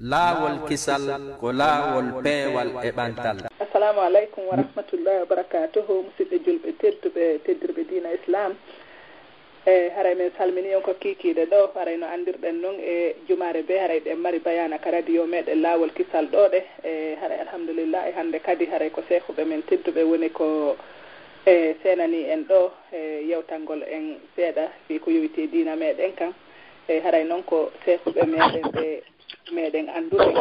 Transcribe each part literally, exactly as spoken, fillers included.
Laawol kisal ko laawol peewal e ɓantal. Assalamu aleykum wa rahmatullahi wa barakatuhu. Musidɓe julɓe tedduɓe, teddirɓe diina Islam. E haray min salmini on ko kiikiiɗe ɗo, haray no anndirɗen non e jumaare be haray ɗen mari bayaana ka radio meɗen Laawol Kisal ɗo ɗe. E haray alhamdulillah, e hannde kadi haray ko seekuɓe men tedduɓe woni ko e seenani en ɗo e yewtangol en seeɗa fii ko yowiti e diina meɗen kan. E haray non ko seekuɓe meɗen ɓe meɗen anndude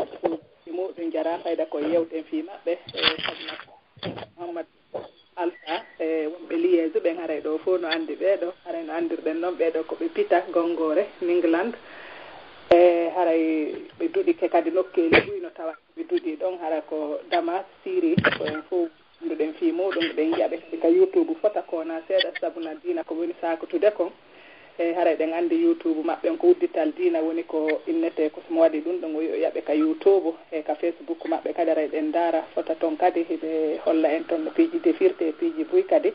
e muɗum jara fayda ko yewten fii maɓɓe. E Muhammad Alpha, e wonɓe Liège ɓen haray ɗo fof no anndi ɓee ɗo, haray no anndirɗen noon ɓee ɗo ko ɓe Pita Gonngoore, Ningland. E haray ɓe duɗike kadi nokkeeli buy no tawa ɓe duɗi ɗon, hara ko Damas, Syrie, ko en fof annduɗen fii muɗum, ɗen yiya ɓe kadi ka YouTube fota ko wonaa seeɗa, sabu na diina ko woni saakutude kon. E haray ɗen anndi YouTube maɓɓe on ko uddital diina woni ko innetee ko, so mo waɗi ɗum ɗum o yo yaɓe ka YouTube e ka Facebook maɓɓe kadi haray ɗen ndaara fota ton kadi hiɓe holla en ton no piiji defirte e piiji buy kadi.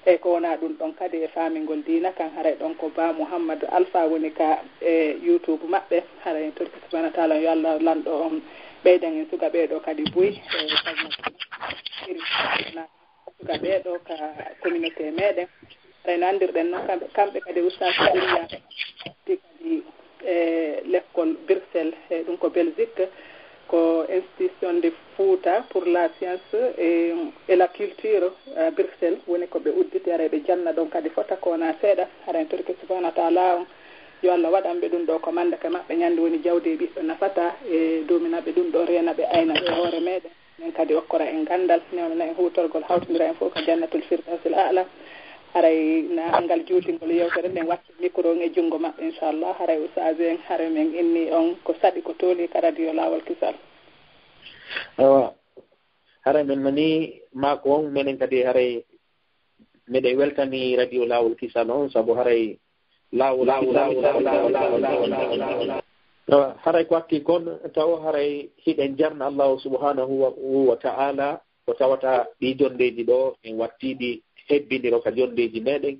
E ko wonaa ɗum ɗon kadi e faamingol diina kan haray ɗon ko Ba Muhammadu Alfa woni ka e YouTube maɓɓe. Haray en torki subhanahu wa taala yo Allah lanɗo on ɓeydan en suka ɓee ɗo kadi buy e suka ɓee ɗo ka communauté meɗen. Haray no anndirɗen noon kamɓe, kamɓe kadi Oustaz Abdoulaye kadi e lekkol Bruxelles, e ɗum ko Belgique, ko Institution de Fouta pour la Science et, et la Culture, e Bruxelles woni ko ɓe udditi. Haray ɓe janna ɗon kadi fota ko wonaa seeɗa. Haray en torike subhanahu wa taala on yo Allah waɗan ɓe ɗum ɗo ko manda ka maɓɓe ñande woni jawdi e ɓiɗɗo nafata, e duumina ɓe ɗum ɗo, reena ɓe, ayna ɓe hoore meɗen. Min kadi okkora en ganndal, newnana en huutorgol, hawtindira en fof ka jannatul firdawsil a'la. Haray na anngal juutingol yewtere nden watta micro on e junngo maɓɓe, inchallah. Haray ustaas en, haray min inni on ko saɗi ko tooli ka radio Laawol Kisal. Awa, haray min nani maako on, menen kadi haray miɗen weltani radio Laawol Kisal on, sabu haray laawol, laawol, laawol, laawol, laawol, laawol, laawol. Awa, haray ko watti kon, taw haray hiɗen jarna Allahu subhanahu wa, wa ta'ala, ko tawata ɗi jonndeeji ɗo, en wattiiɗi hebbindiro ka jonndeeji meɗen.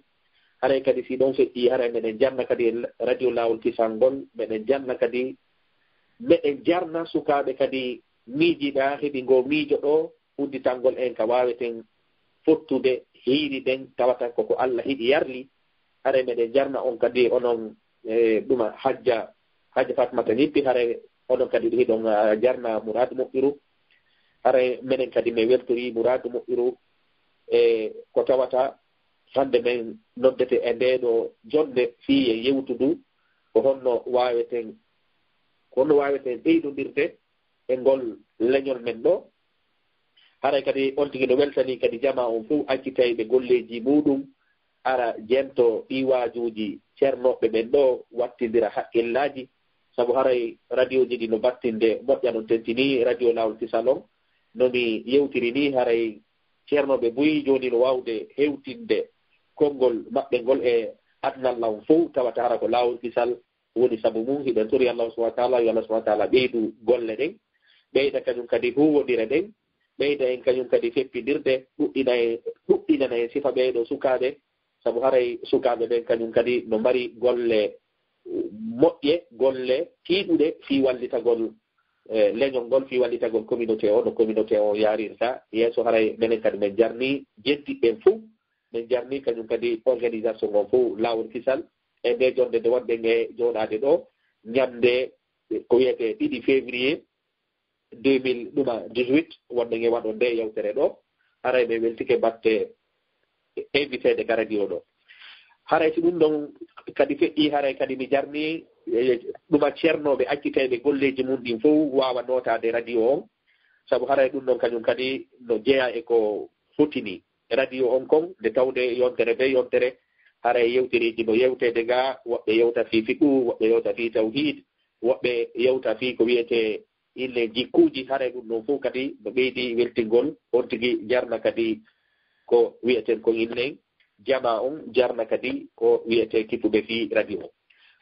Haray kadi si ɗon feƴƴi, haray meɗen jarna kadi radio Laawol Kisal ngol, meɗen jarna kadi, meɗen jarna sukaaɓe kadi miijiɗa heɓi ngo miijo ɗo, udditangol en ka waaweten fottude, hiiri ɗen, tawata koko Allah hiɗi yarli. Haray meɗen jarna on kadi onon, e, ɗuma Hajja, Hajja Fatmata Ñippi, haray onon kadi hiɗon, a, jarna Muraadu Moƴƴuru. Haray menen kadi min weltori Muraadu Moƴƴuru. E, ko tawata hannde min noddete e ndee ɗo jonnde fii en yewtudu ko honno waaweten, ko honno waaweten ɓeydondirde e ngol leñol men ɗo. Haray kadi on tigi no weltani kadi jamaa on fof accitayɓe golleeji muɗum, ara jento ɗi waajuuji ceernooɓe ɓen ɗo, wattindira haqqillaaji, sabu haray radiooji ɗi no battinde moƴƴa, no tentini radio Laawol Kisal on. No mi yewtiri ni, haray ceernooɓe buy jooni no waawde hewtinde konngol maɓɓe ngol e aduna on fof, tawata hara ko Laawol Kisal woni sabu mum. Hiɗen tori Allah subhanahu wa ta'ala, yo Allah subhanahu wa ta'ala ɓeydu golle ɗen, ɓeyda kañum kadi huuwondire ɗen, ɓeyda en kañum kadi feppindirde, ɗuɗɗina en, ɗuɗɗinana en sifa ɓee ɗo sukaaɓe, sabu haray sukaaɓe ɓen kañum kadi no mari golle moƴƴe, golle tiiɗuɗe fii wallitagol, e, leñol ngol, fii wallitagol communauté o, no communauté o yaarirta yeeso. Haray menen kadi men jarni jeddiɓɓe ɓen fof, men jarni kañum kadi organisation on fof, Laawol Kisal, e nde jonnde nde wonɗen e jooɗaade ɗo, ñande ko wiyetee ɗiɗi février deux mille, ɗuma dix-huit, wonɗen e waɗo nde yewtere ɗo. Haray ɓe weltike batte inviteede ka radio ɗo. Haray si ɗum ɗon kadi feƴƴi, haray kadi mi jarni, e, ɗuma ceernooɓe accitayɓe golleeji mum ɗin fof waawa nootaade radio on, sabu haray ɗum ɗon kañum kadi no jeyaa e ko fotini radio on kon, nde tawde yontere be yontere haray yewtereeji no yewteede ga, woɓɓe yewta fii fiqhu, woɓɓe yewta fii tawhiid, woɓɓe yewta fii ko wiyetee inne jikkuuji. Haray ɗum ɗon fof kadi no ɓeydi weltingol, on tigi jarna kadi ko wiyeten kon innen jamaa on, jarna kadi ko wiyetee kipuɓe fii radio on.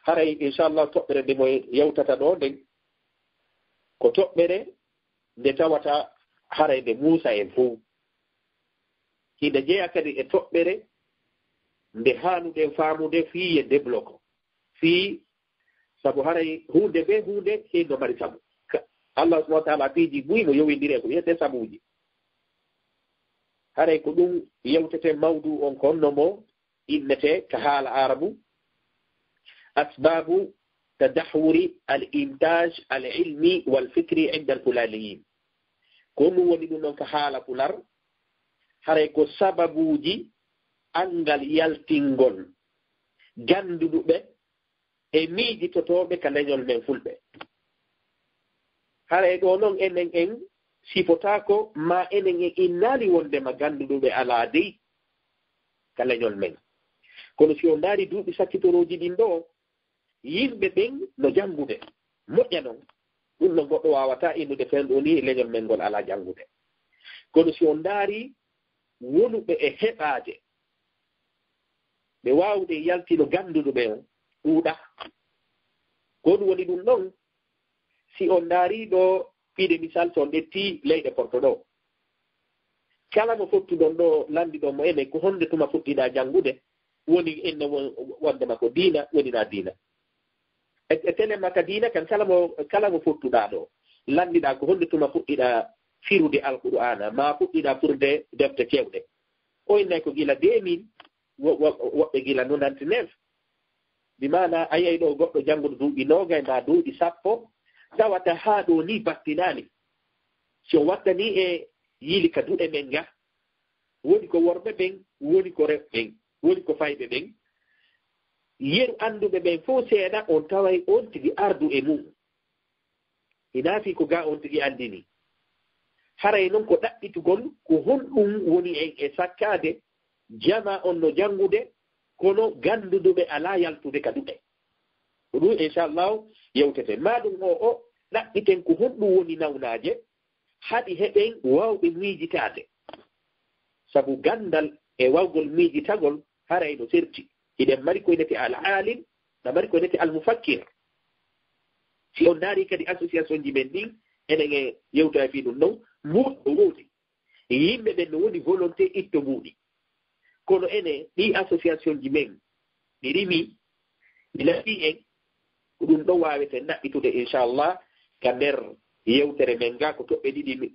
Haray inchallah toɓɓere nde mo yewtata ɗo nden ko toɓɓere nde tawata haray nde muusa en fof. Hinde jeyaa kadi e toɓɓere nde haanuɗen faamude fii e débloqué. Fii, sabu haray huunde bee huunde hino mari sabu. Ka, Allah subhanahu wa taala piiji buy no yowindiri e ko wiyetee sabuuji. Haray ko ɗum yewteten mawdu on ko honno mo innetee ka haala Aarabu, asbaabu tadahwuri al intaaj al ilmi wal fikri inda al pulaaliyin. Ko ɗum woni ɗum ɗon ka haala Pular, haray ko sababuuji anngal yaltingol gannduɗuɓe e miijitotooɓe ka leñol men Fulɓe. Haray ɗoo non enen en sifotaako, maa enen en innaali wonndema gannduɗuɓe alaa dey ka leñol men. Kono si on ndaari duuɓi sakkitorooji ɗin ɗoo, yimɓe ɓen no janngude, moƴƴa non. Ɗum non goɗɗo waawataa innude fewndo nii leñol men ngol alaa janngude. Kono si on ndaari wonuɓe e heɓaade, ɓe waawde yaltino gannduɗo ɓe on ɗuuɗa. Ko ɗum woni ɗum ɗon, si on ndaari ɗo, piide misal, so on ƴetti leyɗe Porto ɗo, kala mo fottuɗon ɗo, lanndiɗon mo enen, ko honde tuma fuɗɗiɗaa janngude, woni enne won-, wondema ko diina, woni na diina. E, e telen ma ka diina kan, kala mo, kala mo fottuɗaa ɗo, lanndiɗaa ko honde tuma fuɗɗiɗaa firude Alqur'aana, maa fuɗɗiɗaa firude defte cewɗe. O innay ko gila deux mille, wo-, wo-, woɓɓe gila nonante-neuf. Bi maana a yiyay ɗo goɗɗo jannguɗo duuɓi noogay maa duuɓi sappo, tawata haa ɗo ni battinaali. Si o wattanii e yili ka duɗe men ga, woni ko worɓe ɓen, woni ko rewɓe ɓen, woni ko fayɓe ɓen. Yeru annduɓe ɓen fof seeɗa, on taway on tigi ardu e mum. Hinaa fii ko ga on tigi anndini. Haray non ko ɗaɓɓitugol ko honɗum woni en e sakkaade jamaa on no janngude, kono gannduɗuɓe alaa yaltude ka duɗe. Ko ɗum, inchallahu, yewteten. Maa ɗum o, o ɗaɓɓiten ko honɗum woni nawnaaje, haɗi heɓen waawɓe miijitaade. Sabu ganndal e waawgol miijitagol haray no serti. Hiɗen mari ko innetee al alim, na mari ko innetee al mufakkir. Si on ndaari kadi association ji men ɗin, enen e yewta e fii ɗum non, mbuuɗi no woodi. Yimɓe ɓen no woni volonté itto mbuuɗi. Kono enen, ɗii association ji men, ɗi rimi, ɗi lafii en, ko ɗum ɗo waaweten ɗaɓɓitude, inchallah, ka nder yewtere men ga. Ko toɓɓe ɗiɗi mi,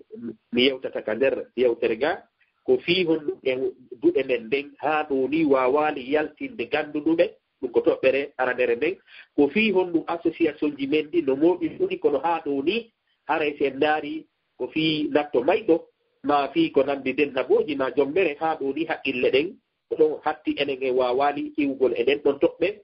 mi yewtata ka nder yewtere ga. Ko fii honɗum e duɗe men ɗen haa ɗo ni waawaali yaltinde gannduɗuɓe, ɗum ko toɓɓere aranere nden. Ko fii honɗum association ji men ɗi no mooɓi ɗuni, kono haa ɗo ni haray si en ndaari ko fii natto mayɗo, maa fii ko nanndi nden nabooji, maa jombere, haa ɗo ni haqqille ɗen ko ɗon hatti enen en waawaali iwgol e ɗen ɗon toɓɓe.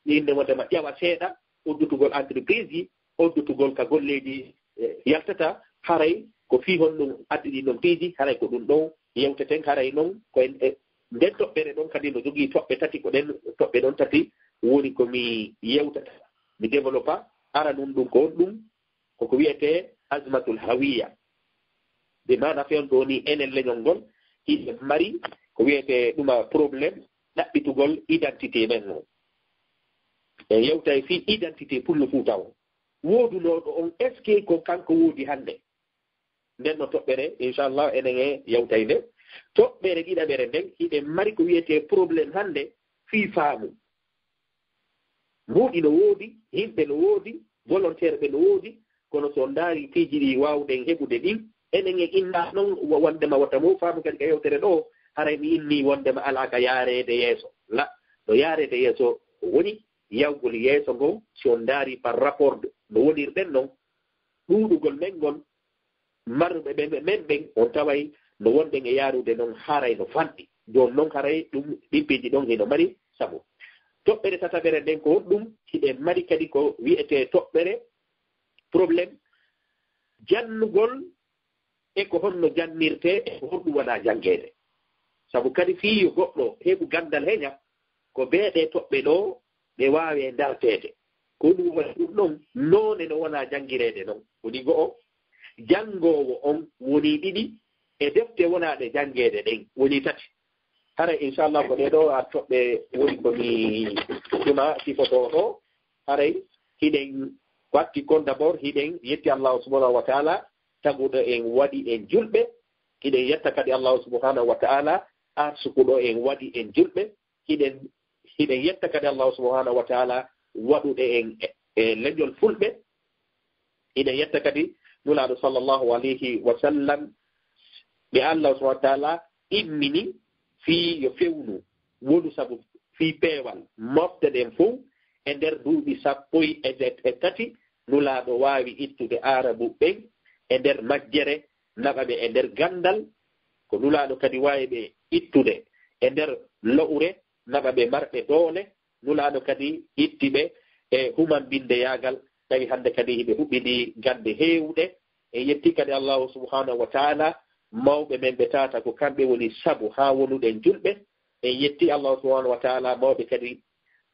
Innde wondema ƴawa seeɗa, uddutugol entreprise ji, uddutugol ka golleeji, eh, yaltata, haray ko fii honɗum addi ɗin ɗon piiji, haray ko ɗum ɗon yewteten, haray non ko en, eh, nden toɓɓere ɗon kadi no jogii toɓɓe tati, ko ɗen toɓɓe ɗon tati woni ko mi yewtata, mi développa. Aranun ɗum ko honɗum? Ko ko wiyetee azmatul hawiya. Bi maana fewndo ni enen leñol ngol, hiɗen mari ko wiyetee ɗuma problème ɗaɓɓitugol identité men o. En yewtay fii identité Pullo Fuuta o. Woodunooɗo on, est-ce que ko kanko woodi hannde? Nden no toɓɓere, inchallah, enen e yewtay nde. Toɓɓere ɗiɗaɓere nden, hiɗen mari ko wiyetee problème hannde fii faamu. Mbuuɗi no woodi, yimɓe no woodi, volontaire ɓe no woodi, kono so on ndaari piiji ɗi waawɗen heɓude ɗin, enen en inna non wa-, wondema wota mo faamu kadi ka yewtere ɗo, haray mi inni wondema alaa ka yaareede yeeso. La, no yaareede yeeso woni yawgol yeeso ngon, si on ndaari par rapport no wonirɗen non, ɗuuɗugol men ngol, marɓe ɓe men ɓen, on taway no wonɗen e yaarude non haray no fanɗi. Jooni non haray ɗum ɗin piiji ɗon hino mari sabu. Toɓɓere tataɓere nden ko honɗum? Hiɗen mari kadi ko wi'etee toɓɓere, problème, jannugol e ko honno jannirtee e ko honɗum wona janngeede. Sabu kadi fii yo goɗɗo heɓu ganndal heña, ko bee ɗee toɓɓe ɗoo ɗe waawee darteede. Ko ɗum waɗi ɗum ɗon noone no wona janngireede non. Woni go'o, janngoowo on woni ɗiɗi, e defte wonaaɗe janngeede ɗen woni tati. Hara, inchallah, ko ɗee ɗoo a toɓɓe woni ko mi tuma sifotoo ɗoo. Haray hiɗen watti kon d'abord, hiɗen yetti Allahu subhanahu wa ta'ala taguɗo en waɗi en julɓe. Hiɗen yetta kadi Allahu subhanahu wa ta'ala arsukuɗo en waɗi en julɓe. Hiɗen, hiɗen yetta kadi Allahu subhanahu wa ta'ala waɗuɗo en e, e leñol Fulɓe. Hiɗen yetta kadi Nulaaɗo sallallahu alayhi wa sallam, ɓe Allah subhanahu wa taala immini fii yo fewnu wonu sabu fii peewal mofte ɗen fow e nder duuɓi sappo e tati. Nulaaɗo waawi ittude Aarabu ɓen e nder majjere, naɓa ɓe e nder ganndal. Ko Nulaaɗo kadi waawi ɓe ittude e nder lo'ure, naɓa ɓe marɓe doole. Nulaaɗo kadi itti ɓe e humambindeyaagal, tawi hannde kadi hiɓe huɓɓidi gannde heewɗe. En yetti kadi Allahu subhanahu wa taala, mawɓe men ɓe tata ko kamɓe woni sabu haa wonuɗen julɓe. En yetti Allahu subhanahu wa taala, mawɓe kadi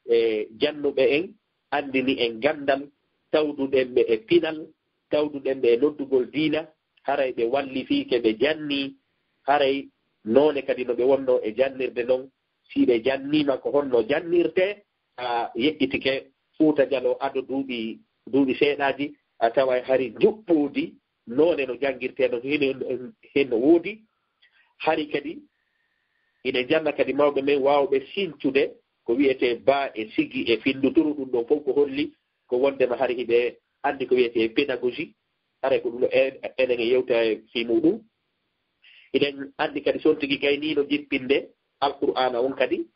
e jannuɓe en, anndini en ganndal, tawduɗen ɓe e pinal, tawduɗen ɓe e noddugol diina, haray ɓe wallifiike, ɓe janni, haray noone kadi no ɓe wonno e jannirde non, si ɓe janniima ko honno jannirtee, a yeƴƴitike Fuuta Jaloo ado duuɓi, duuɓi seeɗaaji, a taway hari njuɓɓudi noone no janngirtee non, hino, hino woodi. Hari kadi ina janna kadi mawɓe men waawɓe sincude ko wiyetee baa e sigi e finnduturu, ɗum ɗon fow ko holli ko wonndema hari hiɓe anndi ko wiyetee pédagogie, haray ko ɗum ɗo en-, enen e yewta e fii muɗum. Hiɗen anndi kadi so on tigi gayniino jippinde Alqur'aana on kadi,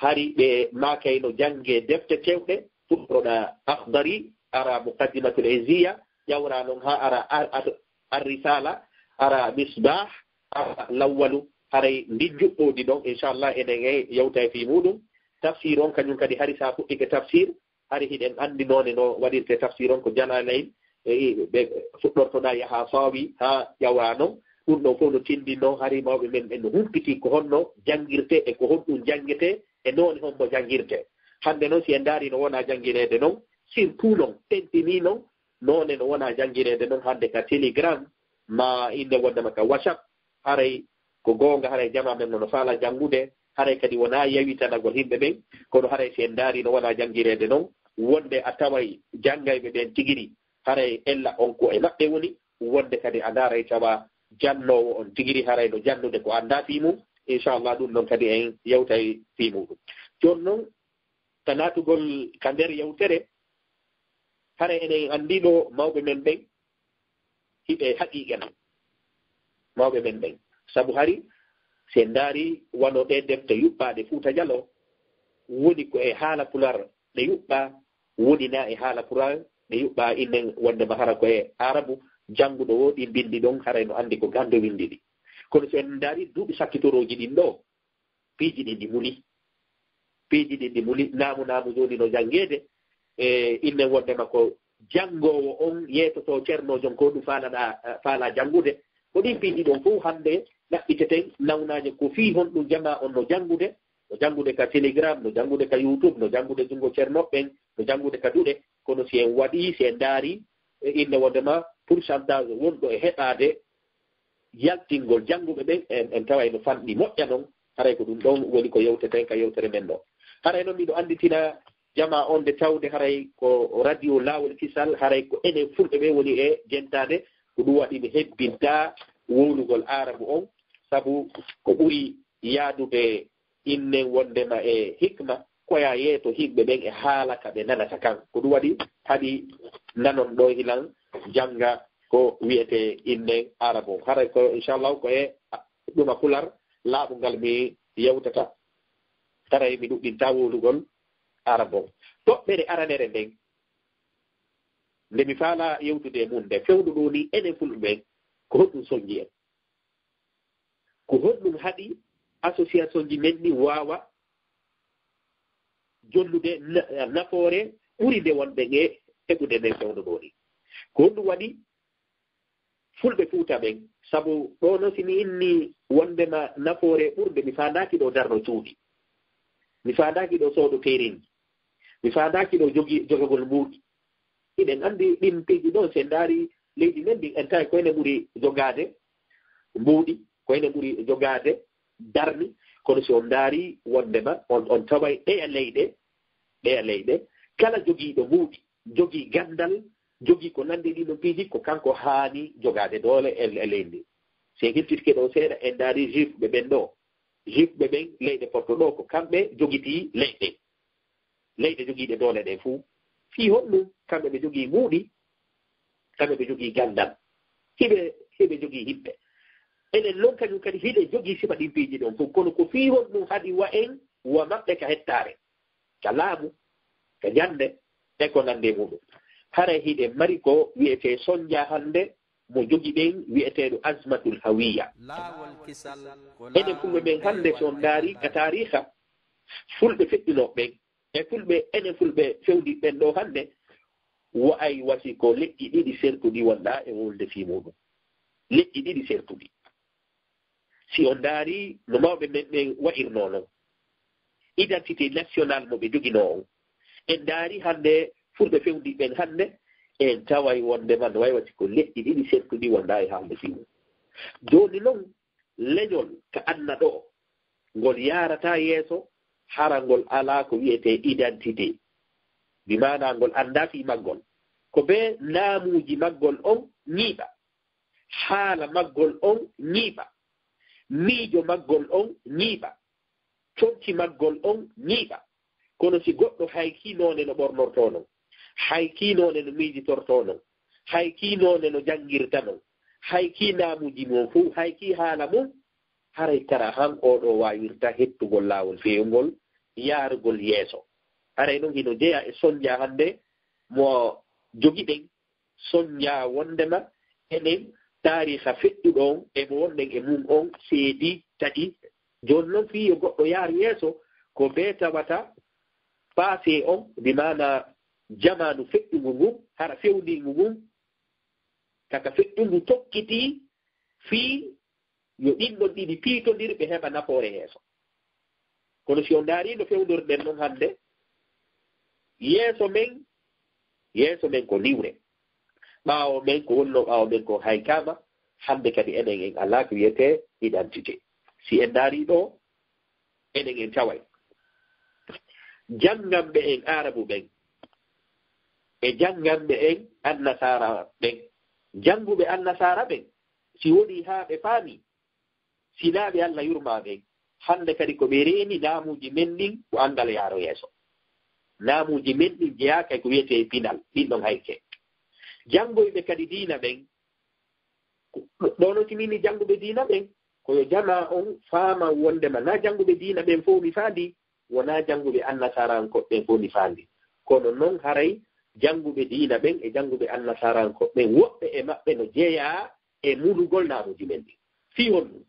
hari ɓe maakayno janngee defte kewɗe, fuɗɗoroɗa Akhdari, ara Muqaddimatul Izziya, ƴawra non haa ara Ar-, Ar-, Ar-Risala, ara Misbah, ara Lawwalu, haray ndin njuɓɓoodi ɗon, inchallah, enen e yewta e fii muɗum. Tafsir on kañum kadi hari sa fuɗɗike tafsir, hari hiɗen anndi noone no waɗirte tafsir on ko Jalalayn, e, ɓe fuɗɗortoɗa yaha Saawi haa ƴawa non. Ɗum ɗon fof no tindinno hari mawɓe men ɓen no humpiti ko honno janngirte e ko honɗum janngete e noone hombo janngirte. Hannde noon si en ndaari no wona janngireede noon, surtout noon, tentinii noon, noone no wona janngireede noon hannde ka Telegram, ma innde wondema ka WhatsApp, haray ko goonga, haray jamaa men no, no faala janngude, haray kadi wonaa yawitanagol yimɓe ɓen, kono haray si en ndaari no wona janngireede noon, wonde a taway janngayɓe ɓen tigiri, haray ella on ko e maɓɓe woni, wonde kadi a ndaaray tawa jannoowo on tigiri haray no jannude ko anndaa fii mum, inchallah ɗum noon kadi en yewtay fii muɗum. Jooni noon, ka naatugol ka nder yewtere, haray enen anndi ɗo mawɓe men ɓen, hiɓe haqiiqa non, mawɓe men ɓen. Sabu hari, si en ndaari wano ɗee defte yuɓɓaaɗe Fuuta Jaloo, woni ko e haala Pulaar ɗe yuɓɓaa, woni naa e haala Pulaar ɗe yuɓɓaa, innen wondema hara ko e Aarabu, jannguɗo woo ɗi binndi ɗon, haray no anndi ko ganndo winndi ɗi. Kono si en ndaari duuɓi sakkitorooji ɗin ɗoo, piiji ɗin ɗi muli. Piiji ɗin ɗi muli. Naamu naamu jooni no janngeede. E innen wondema ko janngoowo on yeetoto Ceerno jon ko ɗum faalaɗa, faala janngude. Ko ɗin piiji ɗon fof hannde ɗaɓɓiteten nawnaaje ko fii honɗum jamaa on no janngude. No janngude ka Telegram, no janngude ka YouTube, no janngude junngo Ceerno ɓen, no janngude ka duɗe. Kono si en waɗii, si en ndaari, e inne wondema pourcentage wonɗo e heɓaade yaltingol jannguɓe ɓen, en, en taway no fanɗi moƴƴa non, haray ko ɗum ɗon woni ko yewteten ka yewtere men ɗo. Haray noon miɗo annditina jamaa on nde tawde haray ko radio Laawol Kisal, haray ko enen fulɓe ɓe woni e jentaade, ko ɗum waɗi mi hebbinta wowlugol Aarabu on, sabu ko ɓuri yaadude innen wondema e hikma, koya yeeto himɓe ɓen e haala ka ɓe nanata kan. Ko ɗum waɗi haɗi nanon ɗo hilan jannga ko wiyetee innen Aarabu on. Haray ko inchallahu ko e ɗuma Pular laaɓungal mi yewtata. Haray mi ɗuɗɗinta wowlugol Aarabu on. Toɓɓere aranere nden, nde mi faala yewtude e mun nde, fewndo ɗo ni enen fulɓe ɓen, ko honɗum sonji en? Ko honɗum haɗi association ji men ɗi waawa jonnude na-, nafoore ɓuri nde wonɓe e heɓude nden fewndo ɗo ni? Ko honɗum waɗi fulɓe Fuuta ɓen? Sabu ɗo no si mi inni wondema nafoore ɓurde, mi faandaaki ɗo darno cuuɗi. Mi faandaaki ɗo soodo teerinji. Mi faandaaki ɗo jogi-, jogagol mbuuɗi. Hiɗen anndi ɗin piiji ɗon, si en ndaari leydi men ndin, en tawi ko ene ɓuri jogaade mbuuɗi, ko ene ɓuri jogaade darni. Kono si on ndaari wondema on, on taway ɗeya leyɗe, ɗeya leyɗe, kala jogiiɗo mbuuɗi, jogii ganndal, jogii ko nanndi ɗin ɗon piiji, ko kanko haani jogaade doole e, e leydi ndi. Si en hiltitike ɗo seeɗa, en ndaari juif ɓe ɓen ɗo. Juif ɓe ɓen, leyɗe Porto ɗo, ko kamɓe jogitii leyɗe. Leyɗe jogiiɗe doole ɗe fuu. Fii honɗum? Kamɓe ɓe jogii mbuuɗi, kamɓe ɓe jogii ganndal. Hiɓe, hiɓe jogii himɓe. Enen noon kañum kadi hiɗe jogii sifa ɗin piiji ɗon fof. Kono ko fii honɗum haɗi wa en wa maɓɓe ka hettaare, ka laamu, ka jannde, e ko nanndi e muɗum. Haray hiɗen mari ko wi'etee sonja hannde mo jogi ɗen wi'eteeɗo azmatul hawiya. Laawol kisal ko enen fulɓe ɓen hannde, so on ndaari ka taariika, fulɓe feƴƴunooɓe ɓen, e fulɓe, enen fulɓe fewndi ɓen ɗo hannde, wa'ay wasi ko leƴƴi ɗiɗi sertuɗi wonɗa e wolde fii muɗum. Leƴƴi ɗiɗi sertuɗi. Si on ndaari no mawɓe men ɓen wa'irnoo non, identité national mo ɓe joginoo on, en ndaari hannde fulɓe fewndi ɓen hannde, en taway wonde man no way wasi ko leƴƴi ɗiɗi sertuɗi wonɗa e haalde fii mum. Jooni non, leñol ka anna ɗo, ngol yaarata yeeso, hara ngol alaa ko wi'etee identité. Bi maanaa ngol anndaa fii maggol. Ko bee naamuuji maggol on ñiiɓa, haala maggol on ñiiɓa, miijo maggol on ñiiɓa, conci maggol on ñiiɓa. Kono si goɗɗo haykii noone no ɓornortoo non, haykii noone no miijitortoo non, haykii noone no janngirta non, haykii naamuuji mum fof, haykii haala mum, haray kara han oo ɗoo waawirta hettugol laawol feewngol, yaarugol yeeso. Haray non hino jeyaa e sonja hannde mo jogiɗen, sonja wondema enen taariha feƴƴuɗo on e mo wonɗen e mum on seedi taƴi. Jooni non fii yo goɗɗo yaar yeeso ko bee tawata paase on, bi maana jamaanu feƴƴungu ngun, hara fewndiingu ngun, kaka feƴƴungu tokkitii fii yo ɗin ɗon ɗiɗi piitondir ɓe heɓa nafoore yeeso. Kono si on ndaari no fewndorɗen non hannde, yeeso men, yeeso men ko niwre. Ɓaawo men ko wonnoo ɓaawo men ko haykaama, hannde kadi enen en alaa ko wiyetee identité. Si en ndaari ɗo, enen en taway jannganɓe en Aarabu ɓen, e jannganɓe en Annasaara ɓen. Jannguɓe Annasaara ɓen, si wonii haa ɓe faami, si naa ɓe Alla yurmaa ɓen, hannde kadi ko ɓe reeni naamuuji men ɗin ko anndal yaaro yeeso. Naamuuji men ɗin jeyaaka e ko wiyetee pinal, ɗin ɗon hayke. Janngoyɓe kadi diina ɓen, ɗo no timini jannguɓe diina ɓen, ko yo jamaa on faama wondema naa jannguɓe diina ɓen fof mi faandi, wonaa jannguɓe annasarankooɓe ɓen fof mi faandi. Kono non haray jannguɓe diina ɓen e jannguɓe annasarankooɓe ɓen, woɓɓe e maɓɓe no jeyaa e mulugol naamuuji men ɗin. Fii honɗum?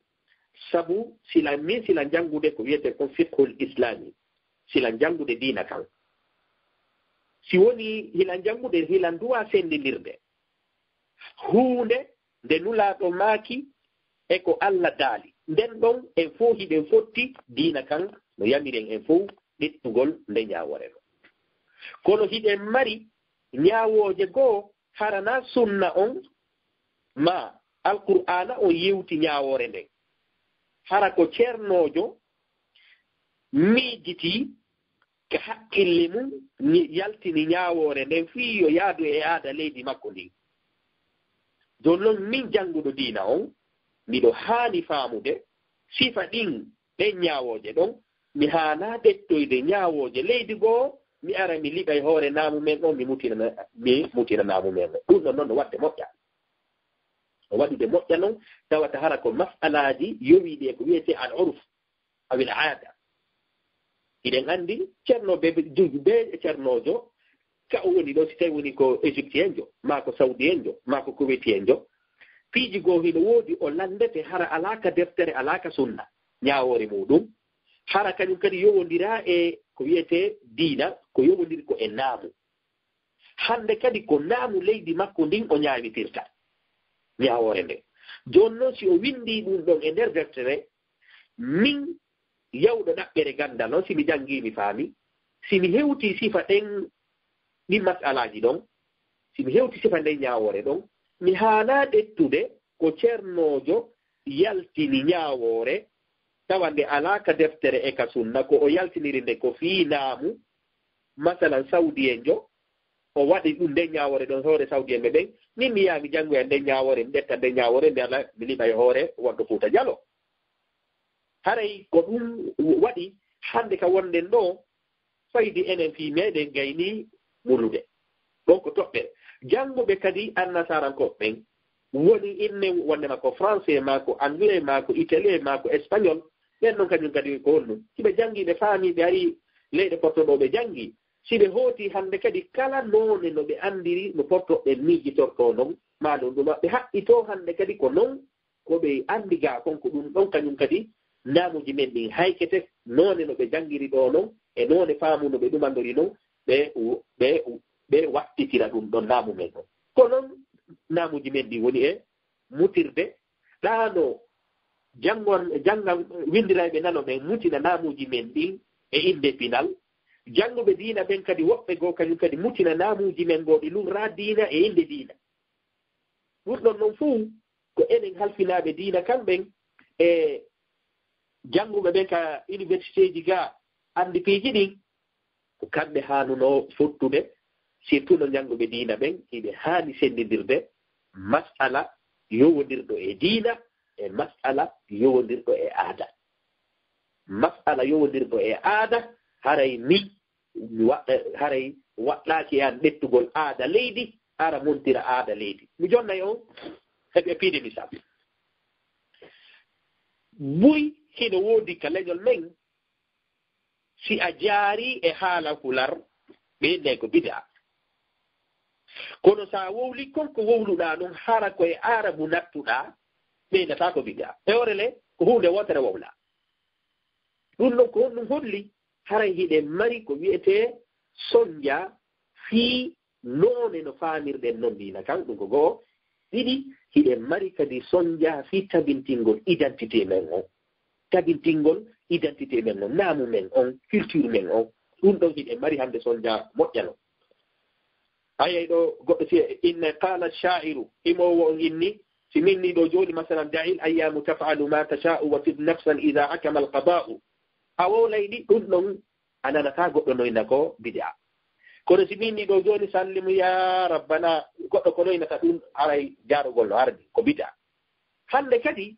Sabu sila, min sila janngude ko wiyetee kon fiqhul islami, sila janngude diina kan. Si woni hila janngude, hila duwaa senndindirde huunde nde Nulaaɗo maaki e ko Alla daali. Nden ɗon en fof hiɗen fotti, diina kan no yamiri en en fof ɓettugol nde ñaawoore ɗo. Kono hiɗen mari ñaawooje goo hara naa sunna on maa Alqur'aana on yewti ñaawoore nden. Hara ko ceernoojo miijitii ka hakkille mum, ñi-, yaltini ñaawoore nden fii yo yaadu e aada leydi makko ndin. Jooni non min jannguɗo diina on, miɗo haani faamude sifa ɗin, ɗen ñaawooje ɗon, mi haanaa ɓettoyde ñaawooje leydi goo, mi ara mi liɓa e hoore naamu men on, mi mutina, mi mutina naamu men on. Ɗum ɗon non no waɗde moƴƴa. No waɗude moƴƴa non, tawata hara ko masalaaji yowiiɗi e ko wiyetee al urf, awil aada. Hiɗen anndi ceerno be, be, be ceernoojo, ka o woni ɗo, si tawi woni ko égyptienjo, maa ko saoudienjo, maa ko kuwaitienjo, piiji goo hino woodi o lanndete hara alaa ka deftere, alaa ka sunna, ñaawoore muuɗum. Hara kañum kadi yowondiraa e ko wiyetee diina, ko yowondiri ko e naamu. Hannde kadi ko naamu leydi makko ndin o ñaawitirta ñaawoore nde. Jooni non si o winndii ɗum ɗon e nder deftere, min yawɗo ɗaɓɓere ganndal on, si mi janngii mi faami, si mi hewtii sifa ɗen, ɗin masalaaji ɗon, si mi hewtii sifa nden ñaawoore ɗon, mi haanaa ƴettude ko ceernoojo yaltini ñaawoore, tawa nde alaa ka deftere e ka sunna, ko o yaltiniri nde ko fii naamu, masalan, saoudienjo, o waɗi ɗum nden ñaawoore ɗon hoore saoudienɓe ɓen, min mi yaha mi janngoya nden ñaawoore, mi ƴetta nden ñaawoore, mi ala mi liɓa e hoore wonɗo Fuuta Jalo. Haray ko ɗum waɗi hannde ka wonɗen ɗo, faydi enen fii meɗen gayni mulude. Ɗon ko toɓɓere. Jannguɓe kadi annasarankooɓe ɓen, woni inne wonde ma ko français, ma ko anglais, ma ko italien, ma ko espagnol. Ɓen non kañum kadi ko honno? Si ɓe janngi, ɓe faami, ɓe ari leyɗe Porto ɗo, ɓe janngi. Si ɓe hooti hannde kadi kala noone no ɓe anndiri no Porto ɓe miijitorto non, ma ɗum ɗum ɓe haɓɓito hannde kadi ko non ko ɓe anndi ga kon, ko ɗum ɗon kañum kadi naamuuji men ɗin haykete noone no ɓe janngiri ɗo non, e noone faamu no ɓe ɗumandori non, ɓe, ɓe, ɓe wattitira ɗum ɗon naamu men on. Ko non naamuuji men ɗin woni e mutirde, ɗaano janngon-, janngan-, winndirayɓe nano ɓen mutina naamuuji men ɗin e innde pinal. Jannguɓe diina ɓen kadi woɓɓe goo kañum kadi mutina naamuuji men goo ɗi lurraa diina e innde diina. Ɗum ɗon non fow ko enen halfinaaɓe diina kamɓen e jannguɓe ɓen ka universitéeji ga anndi piiji ɗin, ko kamɓe haanunoo fottude, surtout no jannguɓe diina ɓen, hiɓe haani senndindirde mas'ala yowondirɗo e diina e mas'ala yowondirɗo e aada. Mas'ala yowondirɗo e aada, haray mi, mi wa-, eh, haray waɗɗaaki e an ɓettugol aada leydi, ara montira aada leydi. Mi jonnay on, heɓe piide misal. Buy hino woodi ka leñol men, si a jaari e haala Pular, ɓe innay ko bid'a. Kono sa wowli kon ko wowluɗaa non, hara ko e Aarabu nattuɗaa, ɓe innata ko bid'a. E hoore le, ko huunde wootere wowlaa. Ɗum ɗon ko honɗum holli? Haray hiɗen mari ko wi'etee sonja fii noone no faamirɗen non diina kan, ɗum ko go'o. Ɗiɗi, hiɗen mari kadi sonja fii tabintingol identité men on. Tabintingol identité men on, naamu men on, culture men on. Ɗum ɗon hiɗen mari hannde sonja moƴƴa non. Ayay ɗo goɗɗo si inne qaala shaa'iru, himoowo on inni, si min ni ɗo jooni, masalan, da'il ayyaamu taf'alu ma tasha'u wa sib nafsan idha hakama al-qada'u. A wowlay ɗi, ɗum ɗon a nanataa goɗɗo no inna ko bid'a. Kono si min ni ɗo jooni, sallimu ya rabbana, goɗɗo ko no innata ɗum, haray jaarugol no harmi, ko bid'a. Hannde kadi,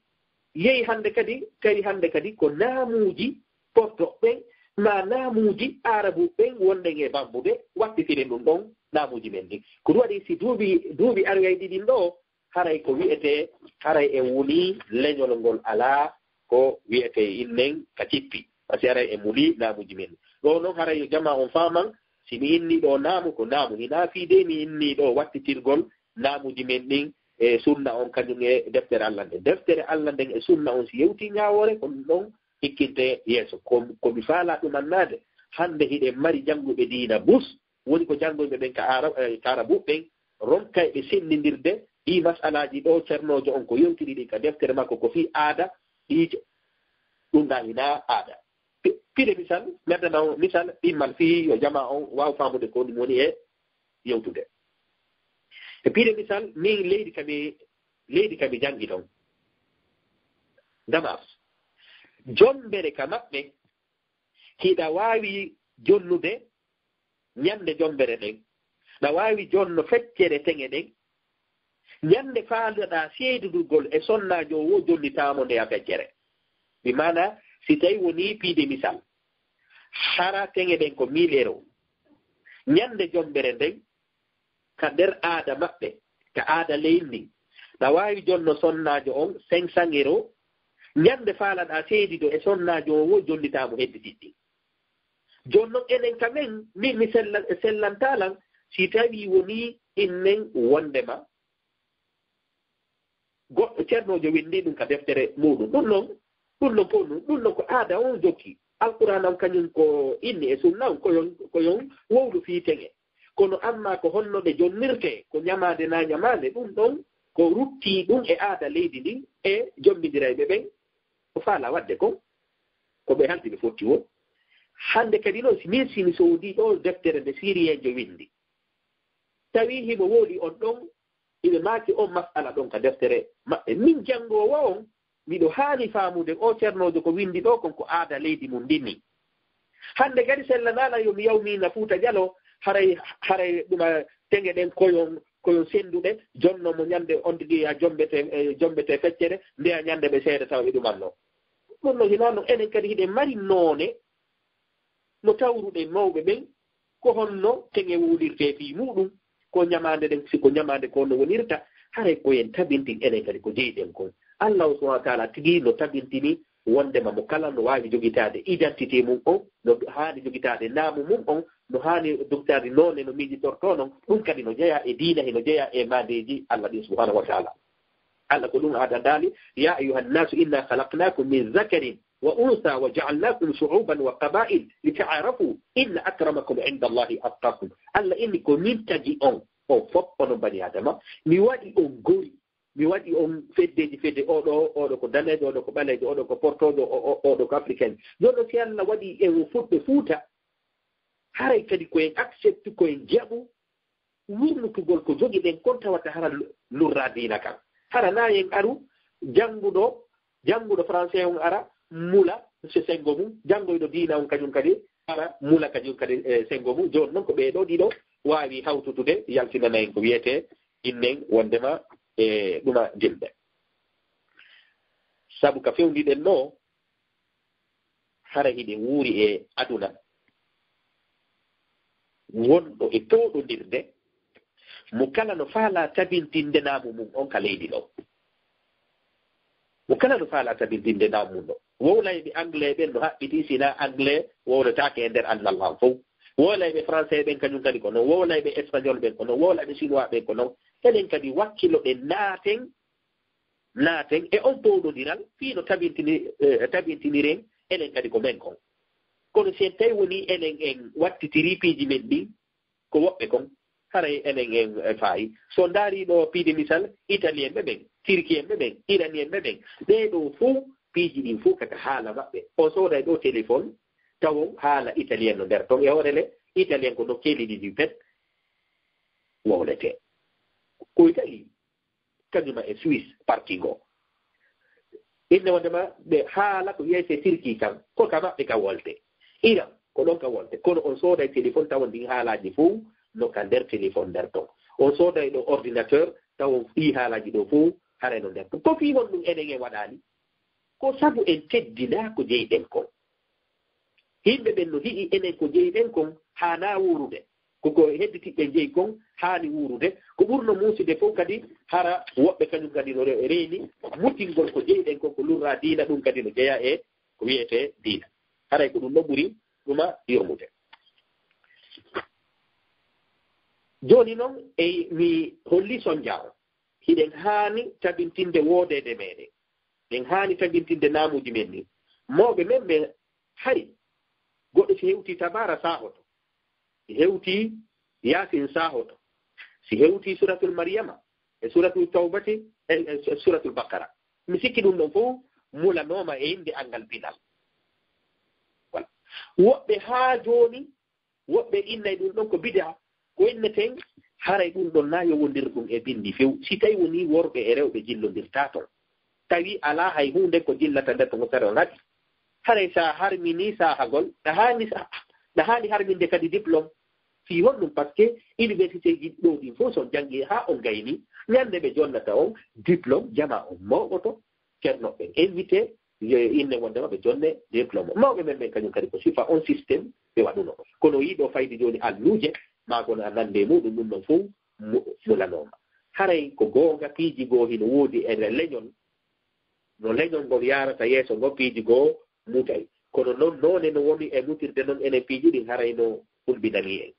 yehi hannde kadi, tawi hannde kadi ko naamuuji Porto ɓen, ma naamuuji Aarabu ɓen wonɗen e bambude, wattitiren ɗum ɗon naamuuji men ɗin. Ko ɗum waɗi si duuɓi, duuɓi aroyay ɗiɗin ɗo, haray ko wi'etee, haray en wulii leñol ngol alaa ko wi'etee innen ka cippi. Parce que haray en mulii naamuuji men. Ɗo non haray yo jamaa on faaman, si mi inni ɗo naamu, ko naamu. Hinaa fii de mi inni ɗo wattitirgol naamuuji men ɗin e sunna on kañum e deftere Alla nden. Deftere Alla nden e sunna on si yewtii ñaawoore, ko ɗum ɗon hikkinte yeeso. Ko, ko mi faalaa ɗumannaade, hannde hiɗen mari jannguɓe diina bus, woni ko janngoyɓe ɓen ka Ara-, eh, ka Arabu ɓen, ronkay ɓe senndindirde ɗii masalaaji ɗo cernoojo on ko yewtiri ɗin ka deftere makko, ko fii aada, ɗii je-, ɗum ɗaa hinaa aada. Pi-, piɗe misal, mi addana on misal ɗimmal fii yo jamaa on waaw faamude ko ɗum woni e yewtude. E piɗe misal, min leydi ka mi, leydi ka mi janngi ɗon. Damas. Jombere ka maɓɓe, hiɗa waawi jonnude ñande jombere nden. Na waawi jonno feccere teŋe ɗen. Ñande faalaɗaa seedidugol e sonnaajo o wo jonnitaamo ndeya feccere. Bi maana, si tawi wonii piide misal, hara teŋe ɗen ko mille euro. Ñande jombere nden, ka nder aada maɓɓe, ka aada leydi ndin, na waawi jonno sonnaajo on cinq cents euro. Ñande faalaɗaa seedido e sonnaajo on wo jonnitaamo hedditiɗɗi. Jooni non enen ka men, min mi sella-, sellantaa lan si tawii wonii innen wonndema goɗɗo cernoojo winndii ɗum ka deftere muuɗum. Ɗum non, ɗum non ko ɗum, ɗum non ko aada on jokki. Alqur'aana on kañum ko inni e sunna on, ko yon, ko yon wowlu fii teŋe. Kono amma ko honno ɗe jonnirtee, ko ñamaande naa ñamaande, ɗum ɗon ko ruttii ɗum e aada leydi ndin e jommbindirayɓe ɓen ko faalaa waɗde kon. Ko ɓe haldi ɓe fotti woo. Hannde kadi noon, si min, si mi soodii ɗoo deftere nde Siriyeenjo winndi, tawi himo woodi on ɗon, hiɓe maaki on mas'ala ɗon ka deftere maɓɓe. Min janngoowo on, miɗo haani faamude oo cernoojo ko winndi ɗoo kon ko aada leydi mum ndin nii. Hannde kadi sellanaa lan yo mi yaw miina Fuuta Jaloo, haray, haray ɗuma teŋe ɗen koyon, koyon sennduɗe, jonno mo ñande on tigi ya jombete, eh, jombete feccere, ndeya ñande ɓe seede tawa ɓe ɗumannoo. Ɗum no hinaa no enen kadi hiɗen mari noone no tawruɗen mawɓe ɓen, ko honno teŋe wowlirtee fii muuɗum, ko ñamaande ɗen, si ko ñamaande ko no wonirta, Haray ko en tabintin enen kadi ko jeyɗen kon. Allah subhanahu wa taala tigi no tabintini wondema mo kala no waawi jogitaade identité mum on, no haani jogitaade naamu mum on, no haani jogitaade noone no miijitortoo non. Ɗum kadi no jeyaa e diina, hino jeyaa e maadeeji Allah ɗin subhanahu wa taala. Allah ko ɗum aada daali: "Ya ayyuhan nasu inna khalaqnakum min zakarin wa unsa wa ja'alnakum shu'uban wa qaba'il li ta'arafu inna akramakum inda Allahi atqakum." Allah inni ko min tagi on, on fof onon bani Adama, mi waɗi on gori, mi waɗi on feddeji fedde, oɗo, oɗo ko danejo, oɗo ko ɓalejo, oɗo ko portojo, o-, o-, oɗo ko africain. Jooni si Allah waɗi en fulɓe Fuuta, haray kadi ko en accepte, ko en jaɓu wurnutugol ko jogiɗen kon, tawata hara lu-, lurra diina kan. Hara na en aru jannguɗo, jannguɗo français on ara mula se senngo mum, janngoyɗo diina on kañum kadi ara mula kañum kadi e senngo mum. Jooni noon ko ɓee ɗoo ɗiɗo waawi hawtutude, yaltinana en ko wiyetee innen wonndema e ɗuma dilɓe. Sabu ka fewndiɗen noo, hara hiɗen wuuri e aduna wonɗo e pooɗondirde, mo kala no faalaa tabintinde naamu mum on ka leydi ɗoo. Mo kala no faalaa tabintinde naamu mum ɗoo. Wowlayɓe anglais ɓen no haɓɓitii, si na anglais wowlataake e nder annal an fow. Wowlayɓe français ɓen kañum kadi ko non, wowlayɓe espagnol ɓen ko non, wowlayɓe chinois ɓen ko non. Enen kadi wakkiloɗen naaten naaten e on pooɗondiral, fii no tabintini-, eh, tabintiniren enen kadi ko men kon. Kono si en tawi wonii enen en wattitirii piiji men ɗin ko woɓɓe kon, haray enen en, eh, faayi. So ndaarii ɗoo piide misal, Italien ɓe ɓen, Tirkien ɓe ɓen, Iranien ɓe ɓen, ɓee ɗoo fow, piiji ɗin fow kaka haala maɓɓe. On sooday ɗoo téléphone, tawon haala italien no nder ton. E hoore le, italien ko nokkeeli ɗiɗi pet wowletee. Ko Italie, kañuma e Suisse parti goo. Inne wondema ɓe haala ko wiyetee Turquie kan, ko ka maɓɓe ka wolte. Iran, ko ɗon ka wolte. Kono on sooday téléphone, tawon ɗin haalaaji fow no ka nder téléphone nder ton. On sooday ɗo ordinateur, tawon ɗii haalaaji ɗoo fow haray no nder ton. Ko fii honɗum enen en waɗaali? Ko sabu en teddinaa ko jeyɗen kon. Yimɓe ɓen no hi'i enen ko jeyɗen kon haanaa wuurude. Ko ko hedditiɓɓe jeyi kon haani wuurude. Ko ɓurno muusude fow kadi, hara woɓɓe kañum kadi no re-, reeni mutingol ko jeyɗen kon, ko lurraa diina, ɗum kadi no jeyaa e ko wiyetee diina. Haray ko ɗum ɗo ɓuri ɗuma yurmude. Jooni non, e mi holli sonjaa on, hiɗen haani tabintinde woodeede meɗen. Ɗen haani tabintinde naamuuji men ɗin. Mawɓe men ɓe hari, goɗɗo si hewtii Tabaara saahoto, si hewtii Yaasin saahoto, si hewtii Suratul Maryama e Suratul Tawbati e, e Suratul Baqara. Mi sikki ɗum ɗon fow mulanooma e innde anngal pinal. Voilà. Woɓɓe haa jooni Woɓɓe innay ɗum ɗon ko bid'a, ko inneten, haray ɗum ɗon na yowondir ɗum e binndi few. Si tawi wonii worɓe e rewɓe jillondirtaa ton, tawi alaa hay huunde ko jillata nder ton ko sariya on haɗi. Haray sa harminii saahagol, ɗa haani sa-, ɗa haani harminde kadi diplôme. Fii honɗum? Parce que universitéeji ɗoo ɗin fof, so on janngi haa on gayni, ñannde ɓe jonnata on diplôme, jamaa on mawɓoto, ceerno ɓen invité, yo e inne wonde maɓɓe jonne diplôme. Mawɓe men ɓen kañum kadi ko sifa on système ɓe waɗuno. Kono yiɗo fayde jooni alluuje, maa kono a nande e muɗum, ɗum ɗon fof mu-, mulanooma. Haray ko goonga, piiji goo hino woodi e nder leñol, no leñol ngol yaarata yeeso ngol, piiji goo mutay. Kono non, noone no woni e mutirde non enen piiji ɗin, haray no hulɓinanii en.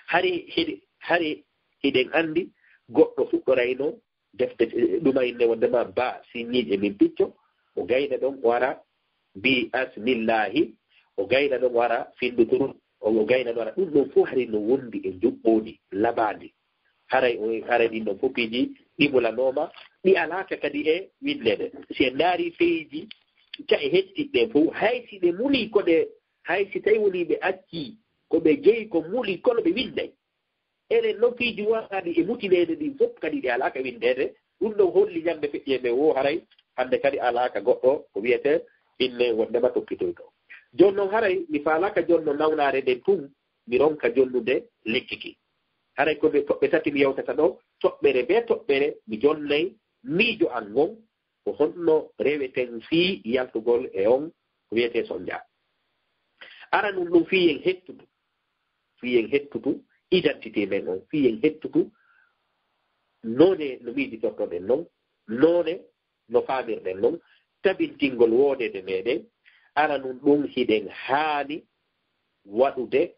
Hari hiɗi-, hari hiɗen anndi goɗɗo fuɗɗorayno defte, eh, ɗuma inne wondema ba sinñiiƴe min picco, o gayna ɗon o ara bi asmillahi, o gayna ɗon o ara finnduturu, o, o gayna ɗon o ara. Ɗum ɗon fof hari no wondi e njuɓɓoondi labaandi. Haray o, haray ɗin ɗon fof piiji ɗi mulanooma, ɗi alaaka kadi e winndeede. Si en ndaari peeji ca e hettiɗi ɗen fof, hay si ɗe mulii ko ɗe, hay si tawi wonii ɓe accii ko ɓe jeyi ko mulii, kono ɓe winnday. Enen noon piiji wonaaɗi e mutineede ɗin fof kadi ɗi alaaka winndeede. Ɗum ɗon holli ñande feƴƴeende woo haray hannde kadi alaaka goɗɗo ko wiyetee inne wondema toppitoyto. Jooni noon haray mi faalaaka jooni no nawnaare nden tun mi ronka jonnude lekki ki. Haray ko nde toɓɓe tati mi yewtata ɗo, toɓɓere bee toɓɓere mi jonnay miijo an ngon, ko honno reweten fii yaltugol e on ko wiyetee sonja. Aranun ɗum fii en hettudu, fii en hettudu identité men on, fii en hettudu noone no miijitortoɗen non, noone no faamirɗen non, tabintingol woodeede meɗen, ara nun ɗum hiɗen haani waɗude